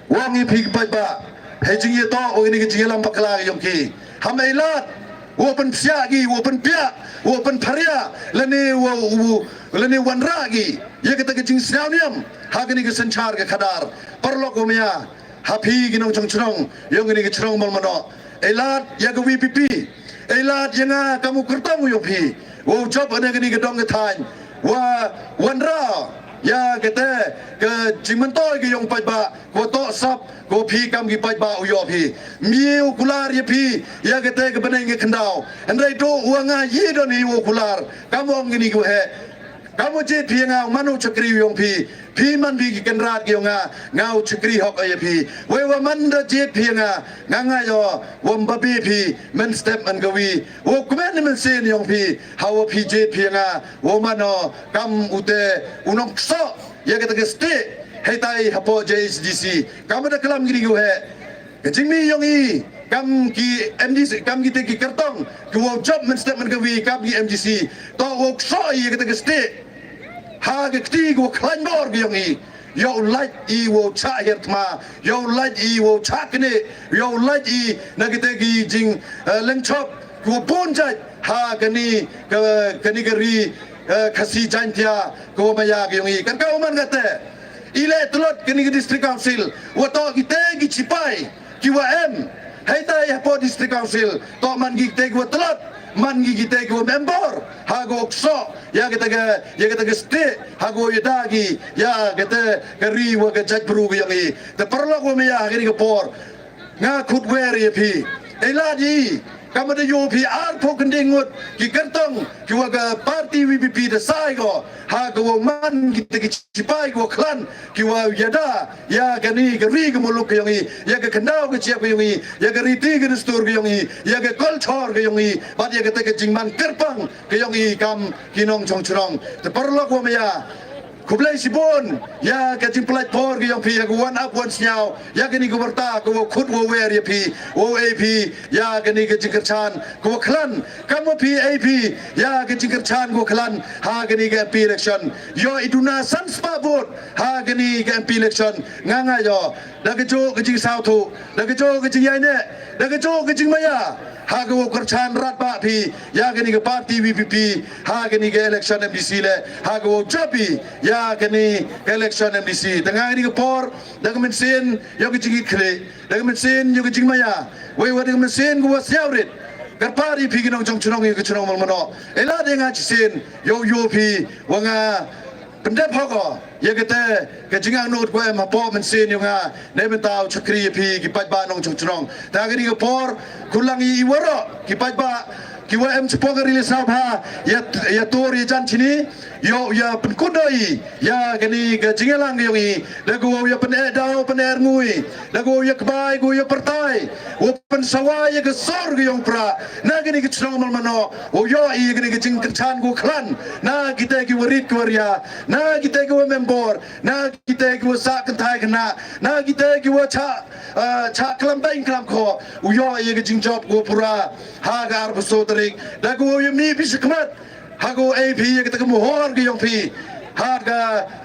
wa ngi phi ki paidbah, hei jingïatoh wa kine ki jingïalam bakla yong ki, ham ei lad wa pynpsiah ki, wa pynpiah, wa pynpharia, lane wa, wa, lane wanrah ki ïa kata ka jingsngew niam ha kane ka synshar ka khadar. Paralok wa maya, ha phi ki nongchong chnong yong kane ka chnong Mawlamanoh, ei lad ïa ka VPP, ei lad ïa nga kam u kyrtong yong phi wow jop ha kane ka dong ka thaiñ, wa wanrah ïa kata ka jingmyntoi ka yong paidbah, ka wa toh sap ka wa phi kam ki paidbah u ïoh phi. Mih u kular ïa phi ïa kata ka bneng ka khyndaw. Hynrei duh wa nga ïa don hi wow kular, kam ong kine ki wa heh. Kam wa jied phi ïa nga, u man u chakri yong phi? Phi man phi ki kynrad ki yong nga, nga u chakri hok ïa phi. Wei wa man da jied phi ïa nga, nga nga ïoh wa mbabe phi mynstep man ka wi. Wow kmen mynsiem yong phi ha wa phi jied phi ïa nga, wow man o kam u te u nongksoh ïa kata ka state. Haitai hapoh JHADC kam da klam kine ki wa heh. Ka jingmih yong i kam ki MDC, kam kita ki kyrtong ki wow jop mynstep man ka wi kam ki MDC, toh wow ksoh ïa kata ka state ha ka kti ka wa khlaiñ bor ka yong i. Ïoh lait i wow chah hiar thma, ïoh lait i wow chah knieh, ïoh lait i na kita ki jing, eh, lengchop ka wa bun jait ha kani ka, kani ka ri, eh, Khasi Jaintia ka wa maya ka yong i. Kan ka u man kata, i leh tlot kani ka District Council, wa toh kite ki sipai ki wa em. Hei tai hapoh District Council, toh man ki kite ki wa tlot, man ki kite ki wa member ha ka wa ksoh ya kata ka, ya kata ka state, ha ka wa yada ki ya kata ka ri wa ka jaitbru ka yong i. Te paralok wa maya, ha kani ka por nga khut wer ya phi. Ei lad i, kam da yoh phi arphew khyndai ngut ki kyrtong ki wa ka party V P P da sai ko ha ka wa man kite ki sipai ki wa khlan, ki wa yada ya kani ka ri ka muluk ka yong i, ya ka khyndaw ka jia ka yong i, ya ka riti ka dustur ka yong i, ya ka culture ka yong i, bad ya kata ka jingman kyrpang ka yong i kam ki nongchong chnong. Te paralok wa maya, khublei chibun ya ka jingpyllait por ka yong phi, ya ka wan ap wan sniaw ya kani ka warta ka wa khut wa wer ya phi, wa ei phi ya kani ka jingkyrchan ka wa khlan, kam wa phi ei phi ya ka jingkyrchan ka wa khlan ha kani ka M P election. Yoh i duna san spah vote ha kani ka M P election. Nga nga yoh da ka jok ka jingsawthuh, da ka jok ka jingyaineh, da ka jok ka jingmaya, ha ka wa kyrchan rat ba phi ya kani ka party V P P ha kani ka election M D C le, ha ka wa jop i ya kani ka election M D C. Te nga kani ka por, da ka mynsiem yoh ka jingkitkhlieh, da ka mynsiem yoh ka jingmaya, wei wa da ka mynsiem ka wa sniaw rit, kyrpad i phi ki nongchong chnong ya ka chnong Mawlamanoh. Ei lad i, nga chisien yoh yoh phi wa nga pyndep hok o ya kata ka jingangnud ka wa em hapoh mynsiem yong nga, ne mynta u chakri ya phi ki paidbah nongchong chnong. Te ha kani ka por, khut lang i waroh ki paidbah ki wa em chapoh ka ri Ri Sniawbha, ya, ya tur ya jan chini, yoh ya pynkut noh i ya kani ka jingyalang ka yong i, da ka wa ya pyneh daw pyneh rngui, da ka wa ya kbai, ka wa ya pyrthai, wa pynsawa ya ka sor ka yong pra na kani ka chnong Mawlamanoh. Wa yoh i ya kani ka jingkyrchan ka wa khlan na kite ki wa rit ki wa ria, na kite ki wa member, na kite ki wa sah kynthai khynnah, na kite ki wa chah, eh, chah klam beiñ klam khoh. U yoh i ya ka jingjop ka wa pura ha ka arphew saw tarik, da ka wa ya mih phi shakhmat, ha ka wa ei phi ya kata ka mohor ka yong phi, ha ka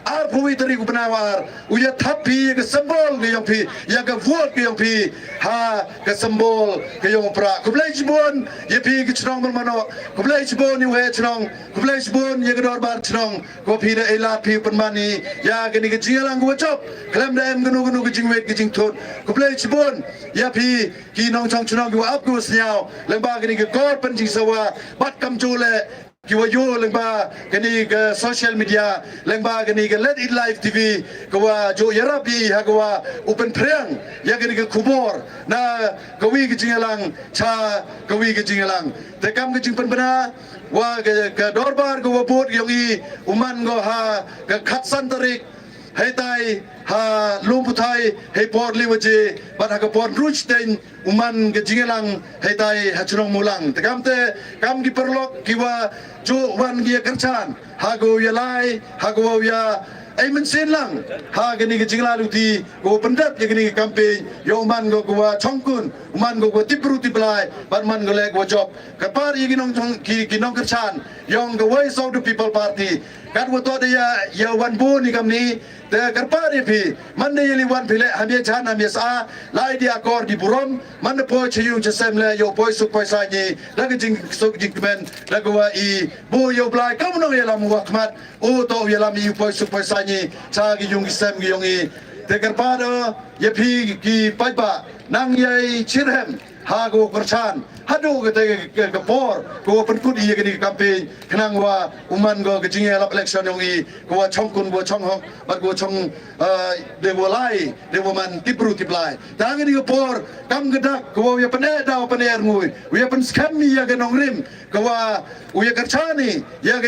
arphew wei tarik u bnai wa ar, u ya thap phi ya ka symbol ka yong phi, ya ka vote ka yong phi, ha ka symbol ka yong pra. Khublei chibun ya phi ki chnong Mawlamanoh, khublei chibun ya u heh chnong, khublei chibun ya ka dorbar chnong, ka wa phi da ei lad phi pynman i ya kani ka jingyalang ka wa jop khlem da em kano kano ka jingwit ka jingthut. Khublei chibun ya phi ki nongchong chnong ki wa ap ki wa sniaw lyngba kani ka kor pynjingsawa, bad kamjooh le ki wa yoh lyngba kani ka social media, lyngba kani ka Let It Live T V, ka wa jooh yarap i ha ka wa u pynphriang ya kani ka khubor na ka wi ka jingyalang cha ka wi ka jingyalang. Te kam ka jingpynbna wa ka, ka dorbar ka wa bud ka yong i u man ko ha ka khatsan tarik, hei tai ha Lum Puthai hei por li waje, bad ha ka por hynriew shiteng u man ka jingyalang hei tai ha chnong Mawlang. Te kam te, kam ki paralok ki wa jooh wan ki ya kyrchan, ha ka wa ya lai, ha ka wa ya ei mynsiem lang ha kani ka jingla luti, ka wa pyndep ya kani ka campaign, yoh u man ko ka wa chongkun, u man ko ka wa tip bru tip blai, bad man ko le ka wa jop. Kyrpad ya ki nongchong, ki, ki nongkyrchan yong ka Voice of the People Party, kat wa toh da ya, ya wan bun i kamni, te kyrpad ya phi, man da ya li wan phi le, ham ya jan ham ya sa, lai di akor di burom, man da poi cha yung cha sem le, yoh poi suk poi sa ni, da ka jingsuk jingkmen, da ka wa i, bu yoh blai, kam nong ya lam wa khmat, u toh ya lam i poi suk poi sa ni cha ki yung ki sem ki yong i. Te kyrpad o ya phi ki paidbah, nang ya i chirhem ha ka wa kyrchan haduh kata ka, ka, ka por ka wa pynkut i ya kani ka campaign, khnang wa u man ko ka jingïalap election yong i ka wa chongkun, ka wa chonghok, bad ka wa chong, eh, da wa lai, da wa man tip bru tip blai. Te ha kani ka por kam ka dak ka wa u ya pyneh daw pyneh rngui, u ya pynskhem i ya ka nongrim, ka wa u ya kyrchan i ya ka